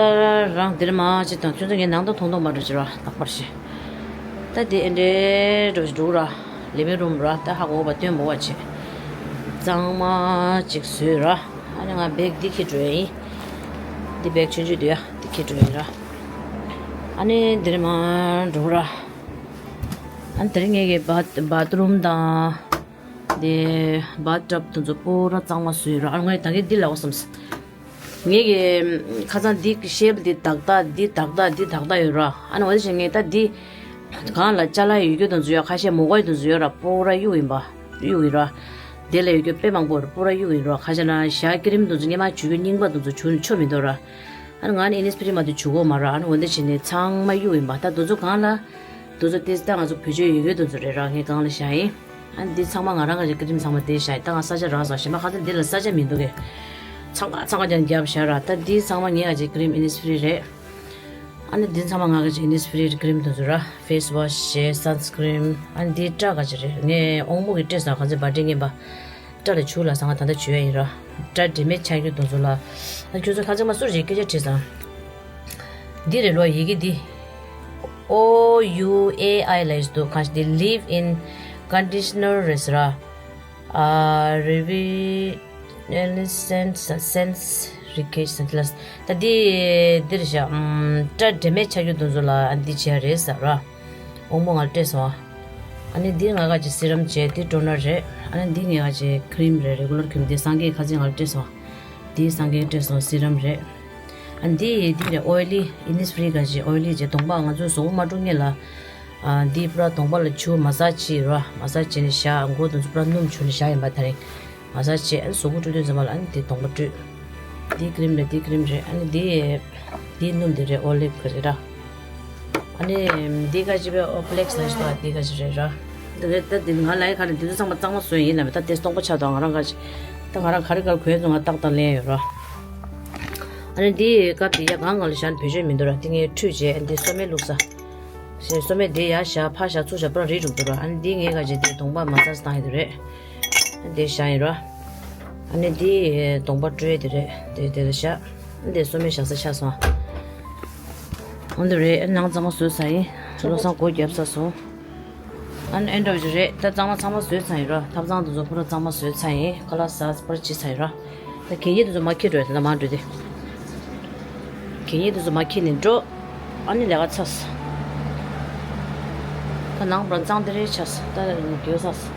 རང་འདིར་མ་ཅིག་དང་ཁྱོད་ཚོ་ངའི་ནང་ད་མཐོང་མཐོང་མ་འགྲོ་ཅི་ར་ལྷག་པར་ཞིག་ད་དེ་ཨེ་འདྲའི་འགྲོ་ཞིག་འགྲོ་ར། ལི་བིང་རུམ་ར། ད་ཧ་གོ་བ་སྟོན་མོ་བ་ཆེ། གཙང་མ་ཅིག་བཟོས་ར། ཨ་ནི་ང་བེག་འདི་འཁྱེར་འགྲོ་ཡ་ཡིན། འདི་བེག་ཆུང་ཆུང་འདི་ཡ་འདི་འཁྱེར་འགྲོ་ཡ་ཡིན་ར། ཨ་ནི་འདིར་མ་འགྲོ་ར། ཨ་ནི་དེ་རིང་ངེད་ཀྱི་བཱ་བཱ་ཐི་རུམ་དང་། དེ་བཱཐ་ཊབ་དེ་ཚོ་པུ་ར་གཙང་མ་བཟོས་ར། ཨ་ངས་ད་གིན་འདི་ལབ་བསམས། ངེད་ཀྱི་ཁ་སང་འདི་ཤེལ་འདི་དག་ད་འདི་དག་ད་འདི་དག་ད་ཡོད་ར། ཨ་ནི་འོ་དེ་བཞིན་ངས་ད་འདི་གང་ལ་ཅ་ལག་ཡོད་རྒྱུ་དེ་ཚོ་ཡོད། ཁ་ཤས་མོ་གའི་དེ་ཚོ་ཡོད་ར། པུ་ར་གཡུག་ཡིན་པ། གཡུག་ཡིན་ར། དེ་ལ་ཡོད་རྒྱུ་དཔེ་མང་པོ་ར། པུ་ར་གཡུག་ཡིན་ར། ཁ་ཤས་ན་ཞྭ་ཀི་རིམ་དེ་ཚོ་སྔོན་མ་བྱུག་རྒྱུ་རྙིང་པ་དེ་ཚོ་བྱུག་ཆོ་མི་འདུག་ར། ཨ་ནི་ང་ནི་ཨིན་ནི་སི་པི་རི་མ་དེ་བྱུག་གོ་མ་ར། ཨ་ནི་འོ་དེ་བཞིན་ནས་ཚང་མ་གཡུག་ཡིན་པ། ད་དེ་ཚོ་གང་ལ། དེ་ཚོ་ཏེ་ད་ང་ཚོ་བེད་སྤྱོད་ཡོད་ཡོད་དེ་ཚོ་རེད་ར། ངས་གང་ལ་བཞག་ཡིན། ཨ་འདི་ཚང་མ་ང་རང་ག་ཅིག་ཀི་རིམ་ཚང་མ་དེ་བཞག་ཡིན། ད་ང་ས་ཆ་རག་སོང་། གཞན་པ་ཁ་ཚ་འདི་ལ་ས་ཆ་མི་འདུག་གས། འཚང་ཁ་འཚང་ཁ་ཀྱང་བརྒྱབ་བཞག་ར། ད་འདི་ཚང་མ་ངས་ག་ཅིག་ཀི་རིམ་ཨིན་ནི་སི་པི་རི་རེད། ཨ་ནི་འདི་ཚང་མ་ང་ག་ཅིག་ཨིན་ནི་སི་པི་རི་ཀི་རིམ་དེ་ཚོ་ར། ཕེ་སི་ཝ་ཤི་བྱས། སན་སི་ཀི་རིམ། ཨ་ནི་འདི་སྐྲ་ག་ཅིག་རེད། ངས་འོང་མོ་གི་སྤྲད་སོང་། ག་ཚོད་བར་ཌེ་ངན་པ། སྐྲ་ལ་བྱུག་ལབ་སོང་། ང་ད་ལྟ་བྱུག་ཡ་ཡིན་ར། སྐྲ་དྲི་མེད་ཆགས་རྒྱུ་དེ་ཚོ་ལ། ཨ་ཁྱོད་ཚོ་ཁ་ཚིག་མ་སུར་ཞིག་སྐད་ཆ་དྲིས་སོང་། འདི་རེད་ལོ། ཡི་གེ་འདི། O U A I ལབ་ཡས་འདུག་གང་ཞིག་འདི། Leave-in conditioner རེད་ཟེར་ར། ཨ་Rejuvenating Sense Sense Regain ཟེར་ལ། ད་འདི་འདི་རེད་ཤག་ཨམ། སྐྲ་དྲི་མེད་ཆགས་རྒྱུ་དེ་ཚོ་ལ་ཨ་འདི་བྱས་རེད་ཟེར་ར། དབང་པོ་ང་ལ་སྤྲད་སོང་། ཨ་ནི་འདི་ང་ག་ཅིག་སི་རམ་བྱས། འདི་ཊོ་ནར་རེད། ཨ་ནི་འདི་ངས་ག་ཅིག་ཁི་རིམ་རེད། རེ་གུ་ལར་ཁི་རིམ། འདི་སངས་རྒྱས་ཁ་རྩང་ང་ལ་སྤྲད་སོང་། འདི་སངས་རྒྱས་སྤྲད་སོང་། སི་རམ་རེད། ཨ་ནི་འདི་འདི་རེད། ཨོའི་ལི། Innisfree ག་ཅིག་ཨོའི་ལི་བྱས། གདོང་པ་ང་ཚོའི་གཟུགས་པོ་མ་འཁྲུ་སྔོན་ལ། ཨ་འདི་པུ་ར་གདོང་པ་ལ་བྱུག་མ་སཱ་ཇི་བྱེད་ར། མ་སཱ་ཇི་བྱས་ནས་བཞག་མགོ་དེ་ཚོ་པུ་ར་སྣུམ་བྱུགས་ནས་བཞག་ཡིན་པ། ད་རིང་མ་སཱ་ཇི་བྱས། ཨ་ནི་གཟུགས་པོ་བཀྲུས་དུས་ཙམ་པ་ལ་ཨ་ནི་འདི་གདོང་པ་བཀྲུས། འདི་ཁི་རིམ་རེད། འདི་ཁི་རིམ་རེད། ཨ་ནི་འདི་འདི་སྣུམ་འདི་རེད། ཨོ་ལིབ་གི་རེད་ར། ཨ་ནི་འདི་ག་ཅི་བས། ཨོ་ཕི་ལེག་སི་ལབ་ཤག་འདི་ག་ཅི་རེད་ར། འདི་རེད། ད་འདི་ང་ལ་ཡི་ག་ནས་འདི་ཚོ་ཚང་མ་གཙང་མ་བཟོས་ཡིན་ལབ། ད་དེ་སྟོང་པ་ཆགས་འདུག་ང་རང་ག་ཅི། ད་ང་རང་ག་རེ་ག་རེ་གོན་སོང་། ང་ཏག་ཏག་ལེན་ཡོད་ར། ཨ་ནི་འདི་སྐབས་འདི་ཡ་གང་གང་ལ་བཞག་ན་བེད་སྤྱོད་མི་འདུག་ར། འདི་ངས་ཁྲུས་བྱས། ཨ་ནི་འདི་སོ་སྨན་བླུགས་ས། ཞེས་སོ་སྨན་འདི་ཡར་བཞག་ཕར་བཞག་ཚུར་བཞག་པུ་ར་རིལ་འགྲོ་གི་འདུག་ར། ཨ་ནི་འདི་ངས་ག་ཅིག་འདི་གདོང་པ་མ་སཱ་ཇི་བཏང་ཡི་དེ་རེད། འདི་བཞག་ཡིན་ར། ཨ་ནི་འདི་གདོང་པ་བཀྲུ་ཡི་དེ་རེད། འདི་དེ་ལ་བཞག་འདི་སོ་སྨན་བཞག་ས་ཆགས་སོང་། འོ་འདི་རེད། ཨ་ནང་གཙང་མ་བཟོས་ཚར་ཡིན། བློ་བཟང་སྒོ་བརྒྱབ་ཚར་སོང་། ཨ་ནི་ཨེ་འདྲ་བ་ཅིག་རེད། ད་གཙང་མ་ཚང་མ་བཟོས་ཚར་ཡིན་ར། ཐབ་ཚང་དེ་ཚོ་པུ་ར་གཙང་མ་བཟོས་ཚར་ཡིན། ཁ་ལག་ཟ་པར་བྱས་ཚར་ཡིན་ར། ད་གད་སྙིགས་དེ་ཚོ་མར་འཁྱེར་འགྲོ་ཡ། ད་མར་འགྲོ་དེ། གད་སྙིགས་དེ་ཚོ་མར་འཁྱེར་ནས་འགྲོ། ཨ་ནི་ལས་ཀ་ཚར་སོང་། ད་ནང་པུ་ར་གཙང་དེ་རེད་ཆགས་སོང་། ད་འགྱོད་ཚར་སོང་།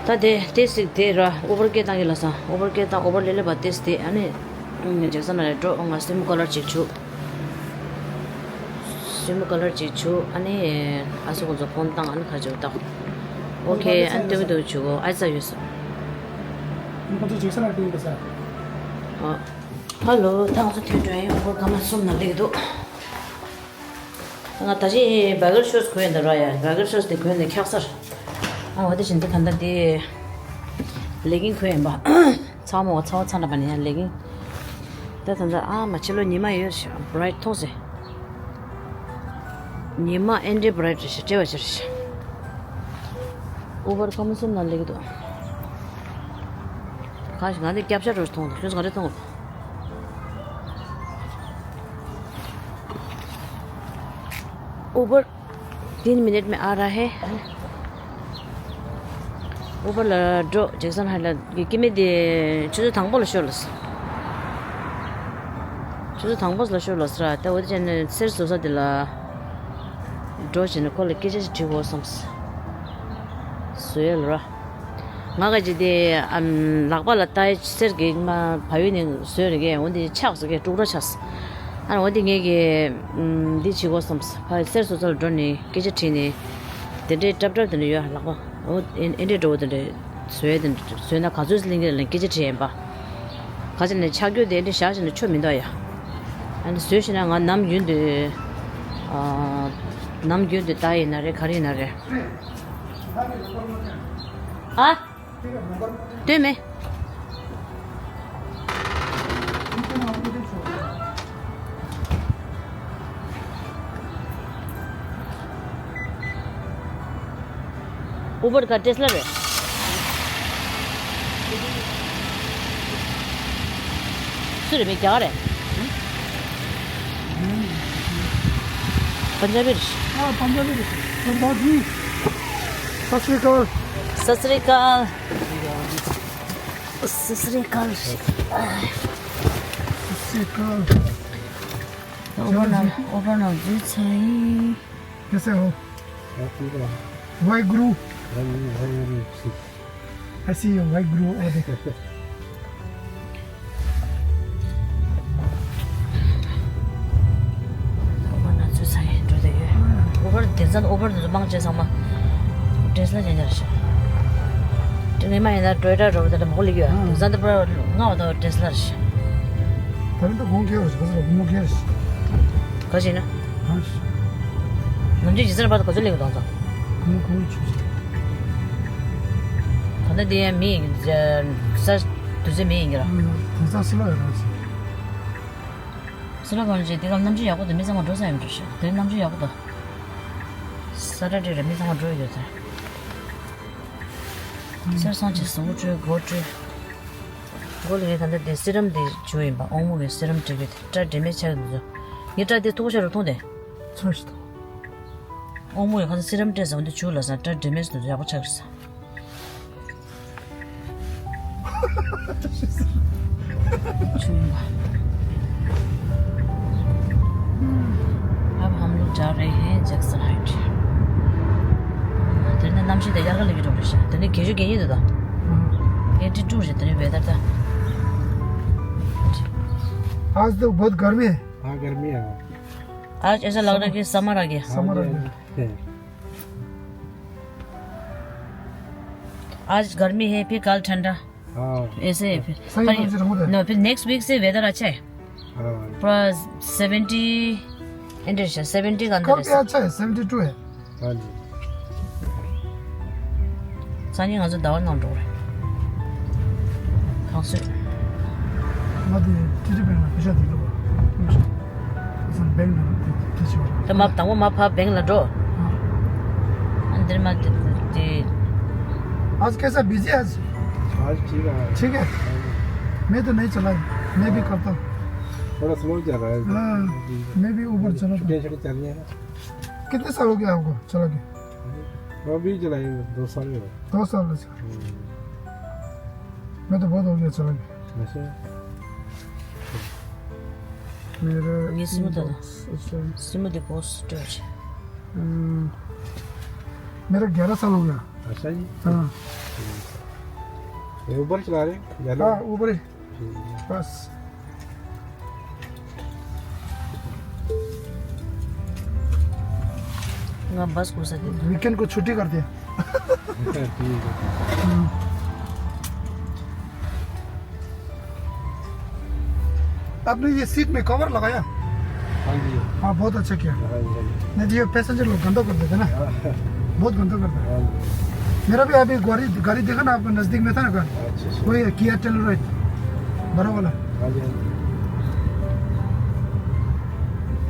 ད་དེ་ཏོག་ཙམ་དེ་ར། ཨུ་བར་སྐད་བཏང་གི་ལབ་སོང་། ཨུ་བར་སྐད་བཏང་། ཨུ་བར་ལེ་ལེ་བ་ཏོག་ཙམ་དེ། ཨ་ནི་ཇེག་སན་ལ་ལས་འགྲོ། ང་སེན་མོ་ཀ་ལར་ཅིག་བྱུག་སེན་མོ་ཀ་ལར་ཅིག་བྱུག་ཨ་ནི་ཨ་ཚོ་ཁོང་ཚོ་ཕོན་བཏང་། ཨ་ནི་ཁ་ཅིག་བཏང་། ཨོ་ཁེ། ཨ་ནི་ཏུང་ཏུང་བྱུག་ཨ་ཙ་ཡོད་སོང་། ཁོང་ཚོ་ཇེག་སན་ལ་ཏུང་ཏུང་ས། ཨ། ཧ་ལོ། ད་ང་ཚོ་ཐོན་འགྲོ་ཡིན། ཨུ་བར་སྐར་མ་གསུམ་ནང་སླེབས་ཀྱི་འདུག་ང་ད་ཅི་བྷ་གར་ཤོར་ཊི་གོན་ཡིན་ད་ར་ཡ། བྷ་གར་ཤོར་ཊི་དེ་གོན་ནས་འཁྱག་སར། ཨ་འོ་དེ་བཞིན་དུ་ད་ལྟ་དེ་ལེ་གིང་གོན་ཡིན་པ། ཚང་མ་འོ་ཚ་བ་ཚ་འདྲ་པ་ནས་ཡ་ལེ་གིང་། ད་ད་ད་ཨ་མ་ཕྱི་ལོགས་ཉི་མ་ཡོད་ཤག་བྷ་རའིཊ་མཐོང་སེ། ཉི་མ་ཨེ་འདྲའི་བྷ་རའིཊ་རེད་ཤག་བཀྲེས་པ་ཆེ་རེད་ཤག་ཨུ་བར་སྐར་མ་གསུམ་ནང་སླེབས་ཀྱི་འདུག་གང་ཞིག་ང་འདི་སྐྱབས་ཤ་རོ་མཐོང་འདུག་ཁྱོད་ཚོ་ག་རེ་མཐོང་གི་འདུག་ཨུ་བར། तीन मिनट में आ रहा है। ཨུ་བར་ལ་འགྲོ། ཇེག་སན་ཧའི་ལ་གི་སྐྱེ་དམན་དེ་ཆུ་ཚོད་དང་པོ་ལ་ཤོར་ལ། ཆུ་ཚོད་དང་པོ་ལ་ཤོར་ལ་ཟེར་ར། ད་འོ་དེ་བྱས་ནས་གསེར་བཟོ་ས་དེ་ལ་འགྲོ་བྱས་ནས་ཁོ་ལ་སྐད་ཆ་ཞིག་དྲི་དགོས་བསམས། བཟོ་ཡ་ལ་ར། ང་ག་ཅི་དེ་ཨམ་ལག་པ་ལ་ལྟ་ཡ་གསེར་གྱི་མ་བ་ཡུ་ནས་བཟོས་རེད་གས། འོ་འདི་ཆག་སོ་གས། དཀྲུག་ར་ཆགས། ཨ་འོ་འདི་ངས་གི་ཨམ་འདི་བྱེད་དགོས་བསམས། ཕ་གསེར་བཟོ་ས་ལ་འགྲོ་ནས་སྐད་ཆ་དྲིས་ནས། དེ་འདྲའི་སྲབ་སྲབ་དེ་འདྲ་ཡོད་ལག་པ། འོ་ཨེ་ཨེ་འདྲའི་འགྲོ་བོ་དེ་འདྲ་བཟོས་དེ་འདྲ་བཟོས་ན་ག་ཚོད་ལེན་གི་ལ་སྐད་ཆ་དྲིས་ཡིན་པ། ག་ཅི་ནས་ཆག་རྒྱུ་དེ་འདྲ་བཞག་བྱས་ན་ཆོ་མི་འདུག་ཡ། ཨ་ནི་བཟོས་ཤེ་ན་ང་ནམ་རྒྱུན་དུ་ཨ་ནམ་རྒྱུན་དུ་ལྟ་ཡིན་ན་རེད། ག་རེ་ཡིན་ན་རེད། ཨ། སྟོན་མེད། ཨུ་བར་ག་ཊེ་སི་ལ་རེད། སུ་རེད་པས། རྒྱ་གར་རེད། पंजाबी རེད། हाँ, पंजाबी རེད། पंजाबी। सत श्री अकाल। सत श्री अकाल। सत श्री अकाल। सत श्री अकाल। ཨུ་བར་ནང་ཨུ་བར་ནང་འཛུལ་ཚར་ཡིན། कैसे हो? वाहेगुरु। Waheguru. I see you, Waheguru. ཨུ་བར་ནང་འཛུལ་ཚར་ཡིན། འགྲོ་བསྡད་ཡོད། ཨུ་བར་དེང་སང་ཨུ་བར་དེ་ཚོ་མང་ཆེ་ཚང་མ་ཊེ་སི་ལ་ཉན་ཡ་རེད་ཤག་དེ་ནས་མ་ཡིན་ན་ཊོ་ཡོ་ཊ་རོ་བོ་དེ་འདྲ་མང་པོ་སླེབས་ཡོད། དེང་སང་དེ་པར་ལྔ་བ་དང་ཊེ་སི་ལ་རེད་ཤག་ད་རིང་ད་དགོང་ཁེལ་རེད། ག་ཚོད་ལ་དགོང་མོ་ཁེལ་རེད། ག་ཞིག་ན། ཨ་ནམ་རྒྱུན་ཇི་ཚར་བར་དུ་ག་ཚོད་ལེན་གི་འདུག་ཚང་། དགོང་མོ་གང་ཆུ་ཆུ། ད་ལྟ་དེ་ཡང་མི་ཡིན་གྱི། ས་དུས་ཚོད་མི་ཡིན་གྱི་ར། ཨ་ནི་དེང་སང་སི་ལ་ཡོད་ར་ཟེར། སི་ལ་གང་ཅི་དེ་ག་གནམ་གཤིས་ཡག་པོ་འདུག་མི་ཚང་མ་འགྲོ་ས་ཡོད་འགྲོ་ཤག་དེ་གནམ་གཤིས་ཡག་པོ་འདུག་ས་ཊར་ཌེ་རེད། མི་ཚང་མ་འགྲོ་ཡོད་ཚར། གསེར་སྲང་གཅིག་བཟོ་བོ་སྤྲོད་སྒོ་སྤྲོད། སྒོ་ལ་ངས་ད་ལྟ་དེ་སི་རམ་དེ་བྱུག་ཡིན་པ། ཨོང་མོ་གི་སི་རམ་སྤྲད་ཀྱི་དེ་སྐྲ་དྲི་མེད་ཆགས་ཀྱི་འདུག་ཚོ། ངའི་སྐྲ་དེ་མཐུག་པོ་ཆགས་རུ་མཐོང་དེ། ཚོན་ཞིག་དང་། ཨོང་མོ་ཡི་ཁ་སང་སི་རམ་སྤྲད་ཟེར་བ་འདི་བྱུག་ལབ་སོང་། སྐྲ་དྲི་མེད་འདུག་ཡག་པོ་ཆགས་ཀྱི་རེད་ཟེར། अब हम लोग जा रहे हैं जैक्सन हाइट। དེ་ནས་གནམ་གཤིས་དེ་དབྱར་ཁ་ལ་གི་འགྲོ་རེད་ཤག་དེ་ནས་བརྒྱད་ཅུ་གྱ་གཉིས་འདུག་ད། ཨེ་ཊི་ཊུ་རེད། དེ་ནས་ཝེ་དར་ད། आज तो बहुत गर्मी है। हाँ, गर्मी है। आज ऐसा लग रहा है कि समर आ गया। समर आ गया। आज गर्मी है, फिर कल ठंडा। हाँ। ऐसे है फिर। सही पर, बात है, रहूँ दे। नो, फिर नेक्स्ट वीक से वेदर अच्छा है। हाँ। पूरा सेवेंटी, अंडर सेवेंटी का अंदर कल है। क्या अच्छा है? सेवेंटी टू है। हाँ जी। སང་ཉིན་ང་ཚོ་ཟླ་བ་ནང་འགྲོ་རེད། ཁང་སོས། ང་དེ་ཊི་ཊི་བེང་ལ་ཕི་ཤ་དེ་འགྲོ་བ། ཨུ་ཤ། ས་བེང་ལ་དེ་དེ་ཆེ་བ། ད་མ་དང་པོ་མ་ཕ་བེང་ལ་འགྲོ། ཨ། ཨ་འདིར་མ་དེ་དེ། आज कैसा बिजी है आज? आज ठीक है। ठीक है। मैं तो नहीं चला, मैं भी करता हूँ। थोड़ा स्लो चल रहा है। हाँ, मैं भी ऊबर चला था। छुट्टियाँ छुट्टियाँ चल रही है ना। कितने साल हो गया आपको चला के? मैं भी चला, ये दो साल ही हुआ। दो साल हो गया। हम्म। मैं तो बहुत हो गया चला के। वैसे? मेरा ये सिम तो inbox, अच्छा। सिम देखो, स्टोरेज। हम्म, मेरा ग्यारह साल हो गया। अच्छा जी। हाँ। ये ऊबर चला रहे हैं, ग्यारह? हाँ, ऊबर ही। बस। ང་བཱས་སྒུག་ས་དེ། वीकेंड को छुट्टी कर दिया। ठीक है। हम्म। आपने ये सीट में कवर लगाया? हाँ जी। हाँ, बहुत अच्छा किया। हाँ जी, हाँ जी। नहीं तो ये पैसेंजर लोग गंदा कर देते ना। हाँ। बहुत गंदा करता है। हाँ जी। मेरा भी अभी गाड़ी, गाड़ी देखा ना, आपको नजदीक में था ना घर। अच्छा, अच्छा। वही है, किया टेलोराइड, बड़ा वाला। हाँ जी, हाँ जी।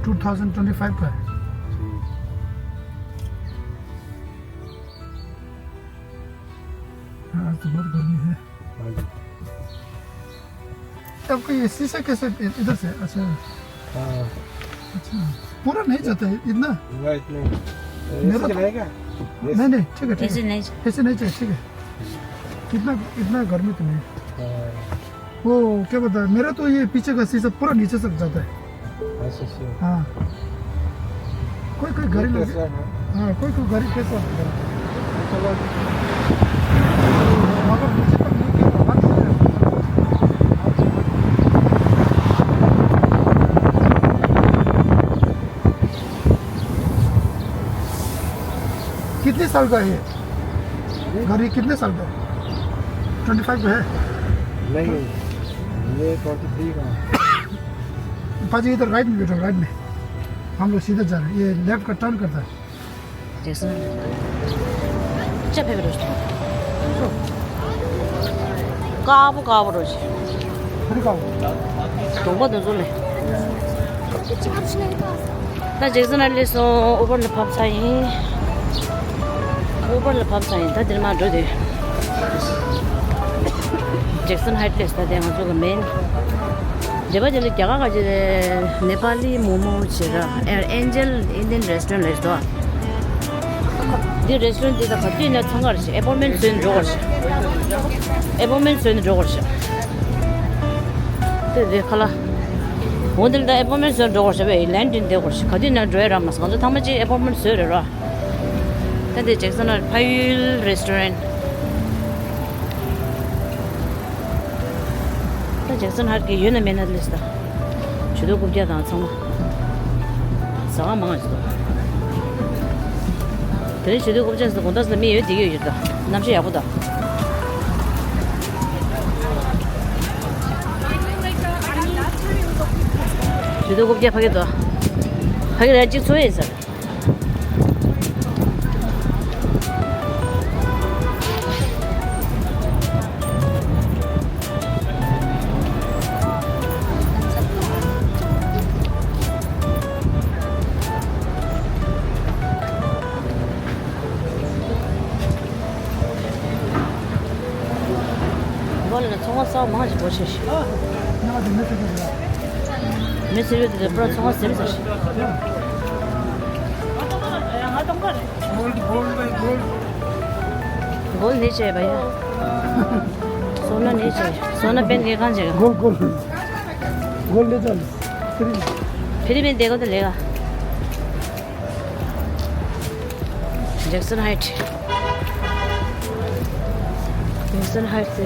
टू थाउजेंड ट्वेंटी फ़ाइव का है। ठीक। हाँ, आज तो बहुत गर्मी है। हाँ जी। आपका ये शीशा कैसे इ-, इधर से? अच्छा। हाँ। अच्छा। पूरा नहीं जाता है इतना? पूरा इतना ही। मेरा ऐसे तो चलाएगा? नहीं, नहीं, ठीक है, ठीक है। ऐसे नहीं। ऐसे नहीं चाहिए, ठीक है। इतना, इतना गर्मी तो नहीं। हाँ। वो क्या बोलता है, मेरा तो ये पीछे का शीशा पूरा नीचे तक जाता है। अच्छा, अच्छा। हाँ। कोई कोई गाड़ी ये लगे। कैसा है? हाँ, कोई कोई गाड़ी कैसा है? चलो। मगर नीचे तक नहीं गिर रहा, बात नहीं है। कितने साल का है ये? गाड़ी कितने साल का है? ट्वेंटी फ़ाइव का है? नहीं, ये ट्वेंटी थ्री का है। पाजी, इधर राइट में बैठो, राइट में। हम लोग सीधा जा रहे हैं, ये लेफ्ट का टर्न करता है। जैसे। अच्छा, फेवरेट। काबू, काबू रोज। अरे, काबू। ད་ཇེག་སན་ཧའེཊ་སླེབས་སོང་། ཨུ་བར་ལ་ཕབ་ཚར་ཡིན། ཨུ་བར་ལ་ཕབ་ཚར་ཡིན། ད་འདིར་མར་འགྲོ་དུས། ཇེག་སན་ཧའེཊ་སླེབས་སོང་། ད་དེ་ང་ཚོ་གི་མེན། འདི་པ་འདི་ལ་རྒྱ་གར་ག་ཅི་རེད། ནེ་པ་ལི་མོ་མོ་བྱེད་ར། ཨེ་ཨེན་ཇེལ་ཨིན་ཌི་ཡན་རེ་སི་ཊོ་རན་ཊི་ལབ་འདུག་འདི་རེ་སི་ཊོ་རན་ཊི་འདི་ད་ག་དུས་ཡིན་ན་འཚང་ཁ་རེད་ཤག་ཨེ་པོན་མེན་ཊི་བཟོས་ནས་འགྲོ་དགོས་རེད་ཤག་ཨེ་པོན་མེན་ཊི་བཟོས་ནས་འགྲོ་དགོས་རེད་ཤག་དེ་དེ་ཁ་ལ། འོ་འདི་ལ་ད་ཨེ་པོན་མེན་ཊི་བཟོས་ནས་འགྲོ་དགོས་རེད་ཤག་བས་ལན་ཌན་བསྡད་དགོས་རེད་ཤག་ག་དུས་ཡིན་ན་འགྲོ་ཡ་རག་མ་སོང་། ང་ཚོ་ཐེངས་མ་གཅིག་ཨེ་པོན་མེན་ཊི་བཟོས་རེད་ར། ད་འདི་ཇེག་སན་ཧའེཊ་ཕ་ཡུལ་རེ་སི་ཊོ་རན་ཊི། ད་ཇེག་སན་ཧའེཊ་གི་ཡོད་ན་མེད་ན་སླེབས་སོང་། ཇུས་འདོན་རྐུབ་བཀྱག་དང་ཚང་མ། ཟ་ཁང་མང་ང་ཅིག་འདུག་དེ་རིང་ཇུས་འདོན་རྐུབ་བཀྱག་ཟེར་དགོང་དག་ཟེར་མི་ཡོད་བསྡད་ཀྱི་ཡོད་ཀྱི་རེད་ད། གནམ་གཤིས་ཡག་པོ་ད། ཇུས་འདོན་རྐུབ་བཀྱག་ཕ་གི་འདུག་ཕ་གི་ར་གཅིག་འཚོལ་ཡིན་ཟེར། ས་མང་ཞིག་སྒོ་ཕྱེ་ཞིག་མི་སེར་ཡོད་དེ་པུ་ར་ཚོང་ཟེར་ས་ཞིག་གོལ་ནི་བྱས་པ་ཡ། སོ་ན་ནི་བྱས། སོ་ན་པན་ལས་གང་བྱས། གོལ་གོལ། གོལ་ལས་ཙམ། ཕི་རི་མིན་དེ་གོ་དེ་ལས་ག། Jackson Heights. Jackson Heights དེ་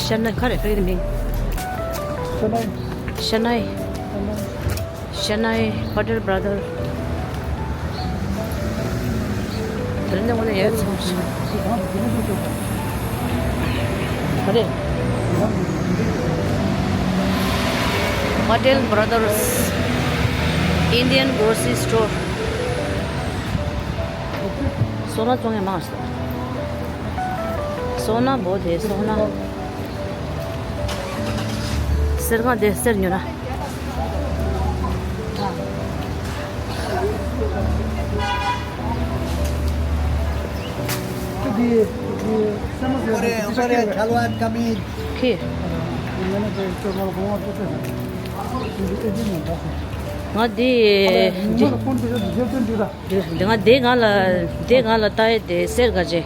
ཤ་ན་ག་རེ་ཕ་གི་མིང་། ཤ་ན་ཤ་ན་ཤ་ན་Patel Brother. དེ་ནས་འོ་ན་ཡར་ཚང་ཞིག་ག་རེ། Patel Brothers Indian Grocery Store. སོ་ན་བཙོང་ཡ་མང་སོ། སོ་ན་བོ་དེ་སོ་ན། གསེར་ཁང་དེ་གསེར་ཉོ་ན། འདི་འདི་སེམས་མ་ཟེར་ཁྱེད། ང་འདི་འདི། འདི་ང་དེ་ང་ལ་དེ་ང་ལ་ལྟ་ཡས་དེ་གསེར་ག་ཅེ།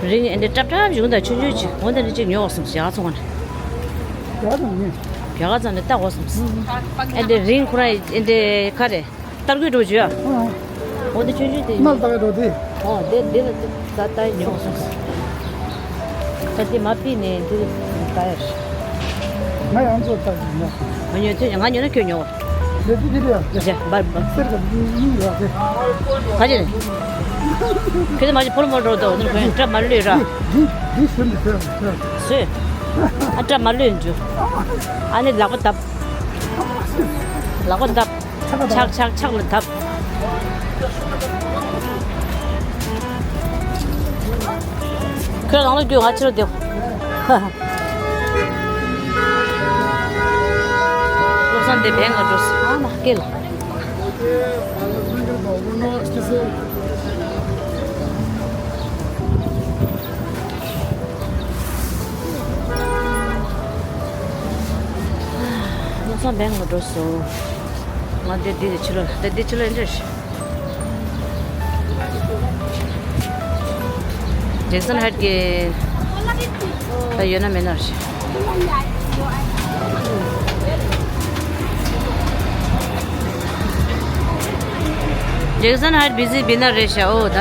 རིང་ཨེ་འདྲ་ཀྲབ་ཀྲབ་བྱུང་ད་ཆུང་ཆུང་ཅིག་འོ་འདི་འདྲ་ཅིག་ཉོ་བ་སོང་ཞག་ཚོང་ནས། རྒྱ་གར་ཚང་ནས་ལྟ་བ་སོང་། ཨེ་འདྲ་རིང་ཁོ་རང་ཨེ་འདྲ་ག་རེ་ལྟར་གོས་འགྲོ་བྱོས་ཨ། འོ་འདི་ཆུང་ཆུང་དེ་ཉོ། ལྟ་གོས་འགྲོ་དེ། འོ་འདི་འདི་ལ་ད་ལྟ་ཉོ་སོང་། ད་དེ་མ་ཕིག་ནས་འདི་ལྟ་ཡ་རེད། ང་ཡང་ཚོ་ལྟ་གི་ཉོ། ང་ཉོ་ཐུབ་ང་ཉོ་ན་ཁྱོད་ཉོ། ལས་དུ་དེ་རེད་ཡ། ཡ་བར་བར། གསེར་ག་མི་ཡོད་ཡ་དེ། ག་ཅི་རེད། ཁྱོད་དེ་མ་ཅི་ཕོར་མོ་འགྲོ་དོ་འདིར་ཁོས་སྐྲ་མ་ལུས་ར། འདི་འདི་སུ་འདི་ཟེར་ཟེར། སུས། ཨ་སྐྲ་མ་ལུས་འཇུ། ཨ་ནི་ལག་པ་བརྡབ། ལག་པ་བརྡབ། ཆག་ཆག་ཆག་ལ་བརྡབ། ཁྱོད་རང་ལ་རྒྱུ་ང་ཕྱིར་རོ་དེ། བློ་བཟང་དེ་བེང་ལ་འགྲོ་སོང་ཨ་མ་སྐེ་ལ། བློ་བཟང་བེང་ལ་འགྲོ་སོང་། ང་འདི་འདི་ཕྱི་ལོགས་ལ་འདི་འདི་ཕྱི་ལོགས་འདིར། ཇེག་སན་ཧའེཊ་གི་ད་ཡོད་ན་མེད་ན་རེད། ཇེག་སན་ཧའེཊ་བི་ཟི་བི་ན་རེད་ཤག་འོ་ད།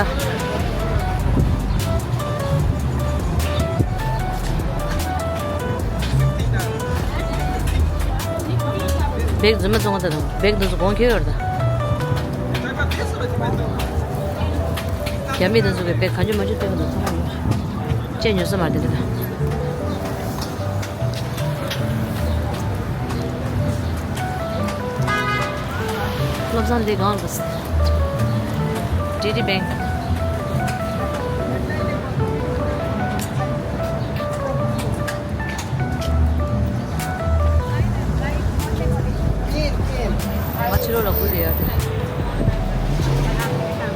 བེག་རྫུན་མ་བཙོང་བ་དང་བེག་འདི་ཚོ་གོང་ཁེ་ཡོད་རེད་ད། རྒྱ་མི་འདི་ཚོ་གི་བེག་གང་ཅི་མང་ཅི་སྟོན་གི་འདུག་ཚང་མ་ཉོ། ཅེས་ཉོ་ས་མ་རེད་འདི་ད། བློ་བཟང་འདི་གང་གི། ཊི་ཌི་བེང་། ང་ཕྱི་ལོགས་ལ་སྒུག་བསྡད་ཡོད་དེ།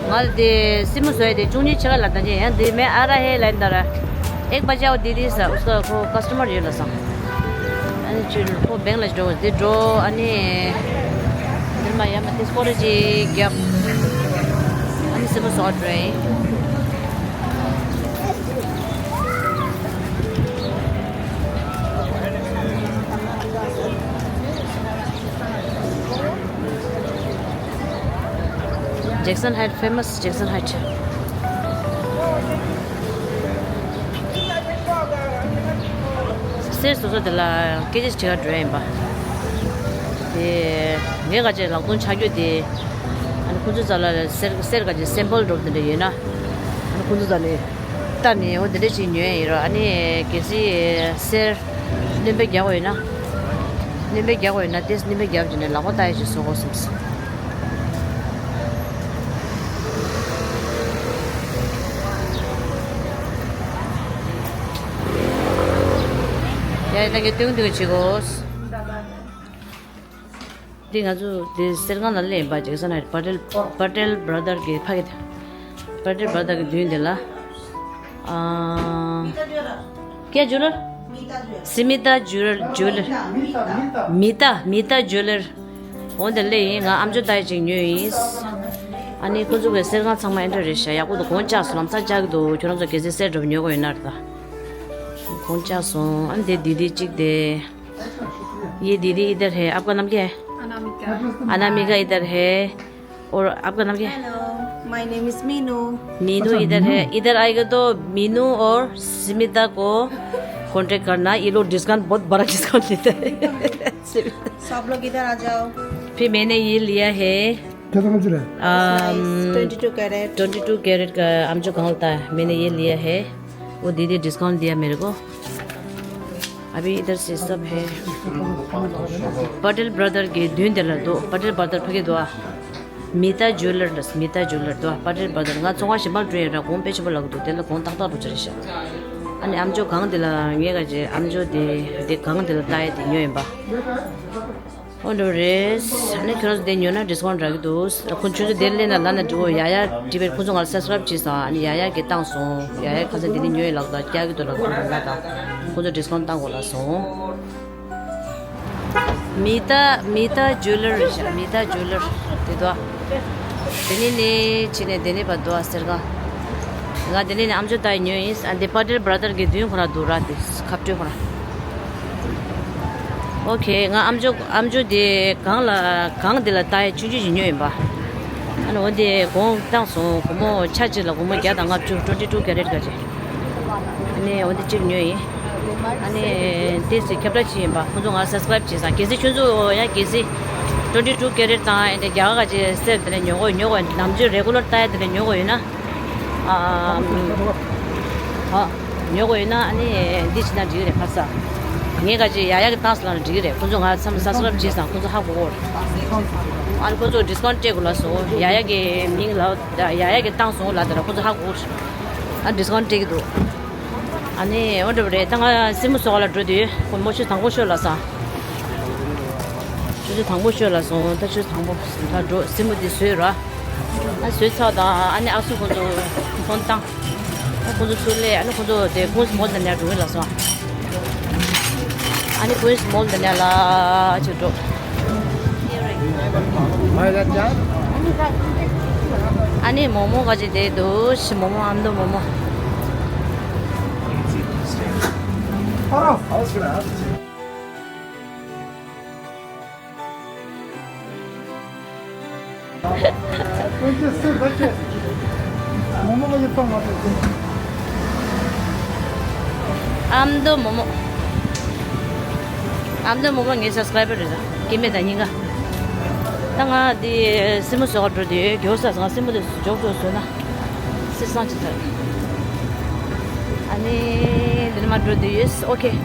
ང་ལ་དེ་སྲིན་མོ་བཟོ་ཡ་དེ་བཅུ་གཉིས་ཕྱེད་ཀ་ལ་ད་ཅི་ཡང་དེ་མེད་ཨ་ར་ཧེ་ལ་ཡིན་ད་ར། ཨེག་བ་ཇའོ་དི་དི་ས་ཨུ་སྐ་ཁོ་ཀ་སི་ཊ་མར་ཡོད་ལ་སང་། ཨ་ནི་ཅི་ཁོ་བེང་ལ་འགྲོ་དེ་འགྲོ་ཨ་ནི། དེར་མ་ཡ་མ་དེ་སྐོར་ར་ཅིག་རྒྱབ། ཨ་ནི་སྲིན་མོ་བཟོ་འགྲོ་ཡིན། ཇེག་སན་ཧའེཊ། ཕེ་མ་སི་ཇེག་སན་ཧའེཊ། གསེར་བཟོ་ས་དེ་ལ་སྐད་ཆ་དྲི་ག་འགྲོ་ཡ་ཡིན་པ། དེ་ངས་ག་ཅིག་ལག་སྟོང་ཆགས་རྒྱུ་དེ། ཨ་ནི་ཁོ་ཚོ་རྩ་ལ་གསེར་གསེར་ག་ཅིག་སེམ་པལ་འདྲ་པོ་དེ་འདྲ་ཡོད་ན། ཨ་ནི་ཁོ་ཚོ་རྩ་ནས་ལྟ་ནས་འོ་དེ་འདྲ་ཞིག་ཉོས་ཡིན་རོགས། ཨ་ནི་གལ་སྲིད་གསེར་སྣོན་པ་རྒྱག་དགོས་ཡོད་ན། སྣོན་པ་རྒྱག་དགོས་ཡོད་ན་དེ་སྣོན་པ་རྒྱབ་བྱས་ནས་ལག་པ་བཏགས་ཡ་ཞིག་བཟོ་དགོས་བསམས། ཡ་ཡ་ད་ངས་སྟོན་སྟོན་བྱེད་དགོས། འདི་ང་ཚོ་འདི་གསེར་ཁང་ལ་སླེབས་ཡིན་པ། ཇེག་སན་ཧའེཊ། པ་ཊེལ་པ་ཊེལ་བྷ་ར་དར་གི་ཕ་གི། པ་ཊེལ་བྷ་ར་དར་གི་མདུན་དེ་ལ། ཨ། क्या जुड़ा? སི་མི་ཏཱ་ཇུ་ལར། ཇུ་ལར། མི་ཏཱ། མི་ཏཱ་ཇུ་ལར། འོ་དེ་ལས་ཡིན། ང་ཨམ་ཅོག་ཏའི་ཅིག་ཉོས་ཡིན། ཨ་ནི་ཁོ་ཚོ་གི་གསེར་ཁང་ཚང་མ་ཨེ་འདྲ་རེད་ཤག། ཡག་པོ་འདུག། གོང་བཅག་སོང་། ལམ་སང་བཅག་གི་འདུག། ཁྱོད་རང་ཚོ་གལ་སྲིད་གསེར་འདྲ་པོ་ཉོ་དགོས་ཡོད་ན་རེད་ད། གོང་བཅག་སོང་། ཨ་ནི་དེ་དི་དི་གཅིག་དེ། ये दीदी इधर है। आपका नाम क्या है? अनामिका। अनामिका इधर है। और आपका नाम क्या है? Hello, my name is Minu. Meenu इधर है। इधर आएगा तो मीनू और स्मिता को कांटेक्ट करना, ये लोग डिस्काउंट, बहुत बड़ा डिस्काउंट देता है। सब लोग इधर आ जाओ। फिर मैंने ये लिया है, क्या था, मुझे? Um, twenty two carat. Twenty two carat का आमचो कहाँ होता है, मैंने ये लिया है। वो दीदी डिस्काउंट दिया मेरे को। अभी इधर से सब है। पटेल ब्रदर के दुई दे ला दो, पटेल ब्रदर फगे दो। मीता ज्वेलर दस, मीता ज्वेलर दो, पटेल ब्रदर। ང་ཚོང་ཁང་གཞན་པར་འགྲོ་ཡོད་ར། གོང་དཔེ་ཆེན་པོ་ལག་འདུག། དེ་ལ་གོང་ཏག་ཏག་རུ་ཅི་རེད་ཤག། ཨ་ནི་ཨམ་ཅོག་གང་དེ་ལ་ངས་ག་ཅེ་ཨམ་ཅོག་དེ་དེ་གང་དེ་ལ་ལྟ་ཡ་དེ་ཉོས་ཡིན་པ། འོ་འདྲ་རེད། ཨ་ནི་ཁྱོད་རང་ཚོ་དེ་ཉོས་ན་ཌིསི་ཀའུན་ཊི་རག་གི་འདུག། ཁོང་ཁྱོད་ཚོ་དེ་ལས་ན་ལ་ན་འགྲོ་ཡ་ཡ་བྲིས་པའི་ཁོང་ཚོ་ང་ལ་སབ་སི་ཀ་རབ་བྱས་སོང་། ཨ་ནི་ཡ་ཡ་གི་བཏང་སོང་། ཡ་ཡ་ཁ་སང་དེ་ནི་ཉོས་ཡོད་ལག་ད་རྒྱག་གི་འདུག་ལག་ཁོང་ཚོ་ལ་ད་ཁོང་ཚོ་ཌིསི་ཀའུན་ཊི་བཏང་དགོས་ལ་སོང་། མི་ཏཱ། མི་ཏཱ་ཇུ་ལར་རེད་ཤག། མི་ཏཱ་ཇུ་ལར་དེ་དོ། དེ་ནི་ནི་ཕྱི་ནས་དེ་ནི་བ་དོ་ཨ་ཟེར་ག། ང་དེ་ནི་ནི་ཨམ་ཅོག་ཏའི་ཉོས་ཡིན། ཨ་འདི་པ་ཏེལ་བྷ་ར་དར་གི་མདུན་ཁོ་ར་འདུག་ར། དེ་ཁབ་སྤྲོད་ཁོ་ར། ཨོ་ཁེ། ང་ཨམ་ཅོག་ཨམ་ཅོག་དེ་གང་ལ་གང་དེ་ལ་ལྟ་ཡ་ཆུང་ཆུང་ཞིག་ཉོས་ཡིན་པ། ཨ་ནི་འོ་དེ་གོང་བཏང་སོང་། སྒོར་མོ་ཆ་གཅིག་ལ་སྒོར་མོ་བརྒྱ་དང་ལྔ་བཅུ། ཊུ་ཝེན་ཊི་ཊུ་ཀེ་རེ་ཊི་ག་ཅིག། ཨ་ནི་འོ་དེ་གཅིག་ཉོས་ཡིན། ཨ་ནི་དེ་སི་ཁྱབ་བསྒྲགས་བྱས་ཡིན་པ། ཁོང་ཚོ་ང་སབ་སི་ཀ་རབ་བྱས་སོང་། གལ་སྲིད་ཁྱོད་ཚོ་ཡང་གལ་སྲིད་ཊུ་ཝེན་ཊི་ཊུ་ཀེ་རེ་ཊི་དང་ཨ་ནི་རྒྱ་གར་ག་ཅིག་གསེར་དེ་ནས་ཉོ་དགོས་ཉོ་དགོས། ནམ་རྒྱུན་རེ་གུ་ལར་ལྟ་ཡ་དེ་ནས་ཉོ་དགོས་ཡོད་ན། ཨ། ཨ། ཉོ་དགོས་ཡོད་ན་ཨ་ནི་འདི་བྱས་ན་འགྲིག་རེད། ཁ་ས། ངས་ག་ཅི་ཡ་ཡ་གི་བཏང་སོང་ལབ་ན་འགྲིག་རེད། ཁོང་ཚོ་ང་ཚང་མ་སབ་སི་ཀ་རབ་བྱས་སོང་། ཁོང་ཚོ་ཧ་གོ་གོ་རེད། ཨ་ནི་ཁོང་ཚོ་ཌིསི་ཀའུན་ཊི་སྤྲད་དགོས་ལབ་སོང་། ཡ་ཡ་གི་མིང་ལབ། ཡ་ཡ་གི་བཏང་སོང་ལབ་དེ་ལ་ཁོང་ཚོ་ཧ་གོ་གོ་རེད། ཨ་ཌིསི་ཀའུན་ཊི་སྤྲད་ཀྱི་འདུག། ཨ་ནི་འོ་འདྲ་བ་རེད། ད་ང་སྲིན་མོ་བཟོ་ག་ལ་འགྲོ་དུས་ཁོ་མོ་ཆུ་དང་པོ་ཤོད་ལབ་སོང་། ཆུ་ཚོད་དང་པོ་ཤོད་ལ་སོང་། ད་ཆུ་ཚོད་དང་པོ་ད་འགྲོ། སྲིན་མོ་འདི་བཟོས་ར། ཨ་བཟོས་ཚར་དང་ཨ་ནི་ཨ་སུ་ཁོང་ཚོ་ཕོན་བཏང་། ཨ་ཁོང་ཚོ་ཚུར་སླེབས། ཨ་ནི་ཁོང་ཚོ་དེ་ཀུན་སི་མོལ་དེ་ནས་འགྲོ་གི་ལབ་སོང་། ཨ་ནི་ཀུན་སི་མོལ་དེ་ནས་ལ་ཆུ་འགྲོ། ཨ་ནི་མོ་མོ་ག་ཅིག་དེ་འདུག། ཤི་མོ་མོ་ཨ་མདོ་མོ་མོ། ཨ་མདོ་མོ་མོ། ཨ་མདོ་མོ་མོ་ངའི་སབ་སི་ཀ་རའི་བར་རེད། ད་སྐྱེ་དམན་དང་གཉིས་ཀ། ད་ང་འདི་སྲིན་མོ་བཟོ་ག་འགྲོ་དུས་གྱོ་ས་ང་སྲིན་མོ་དེ་འཇོག་འགྲོ་བཟོས་ན་སྲིད་སང་ཅི་ཐར། ཨ་ནི་འདི་ནས་མར་འགྲོ་དུས་ཡོད། ཨོ་ཁེ།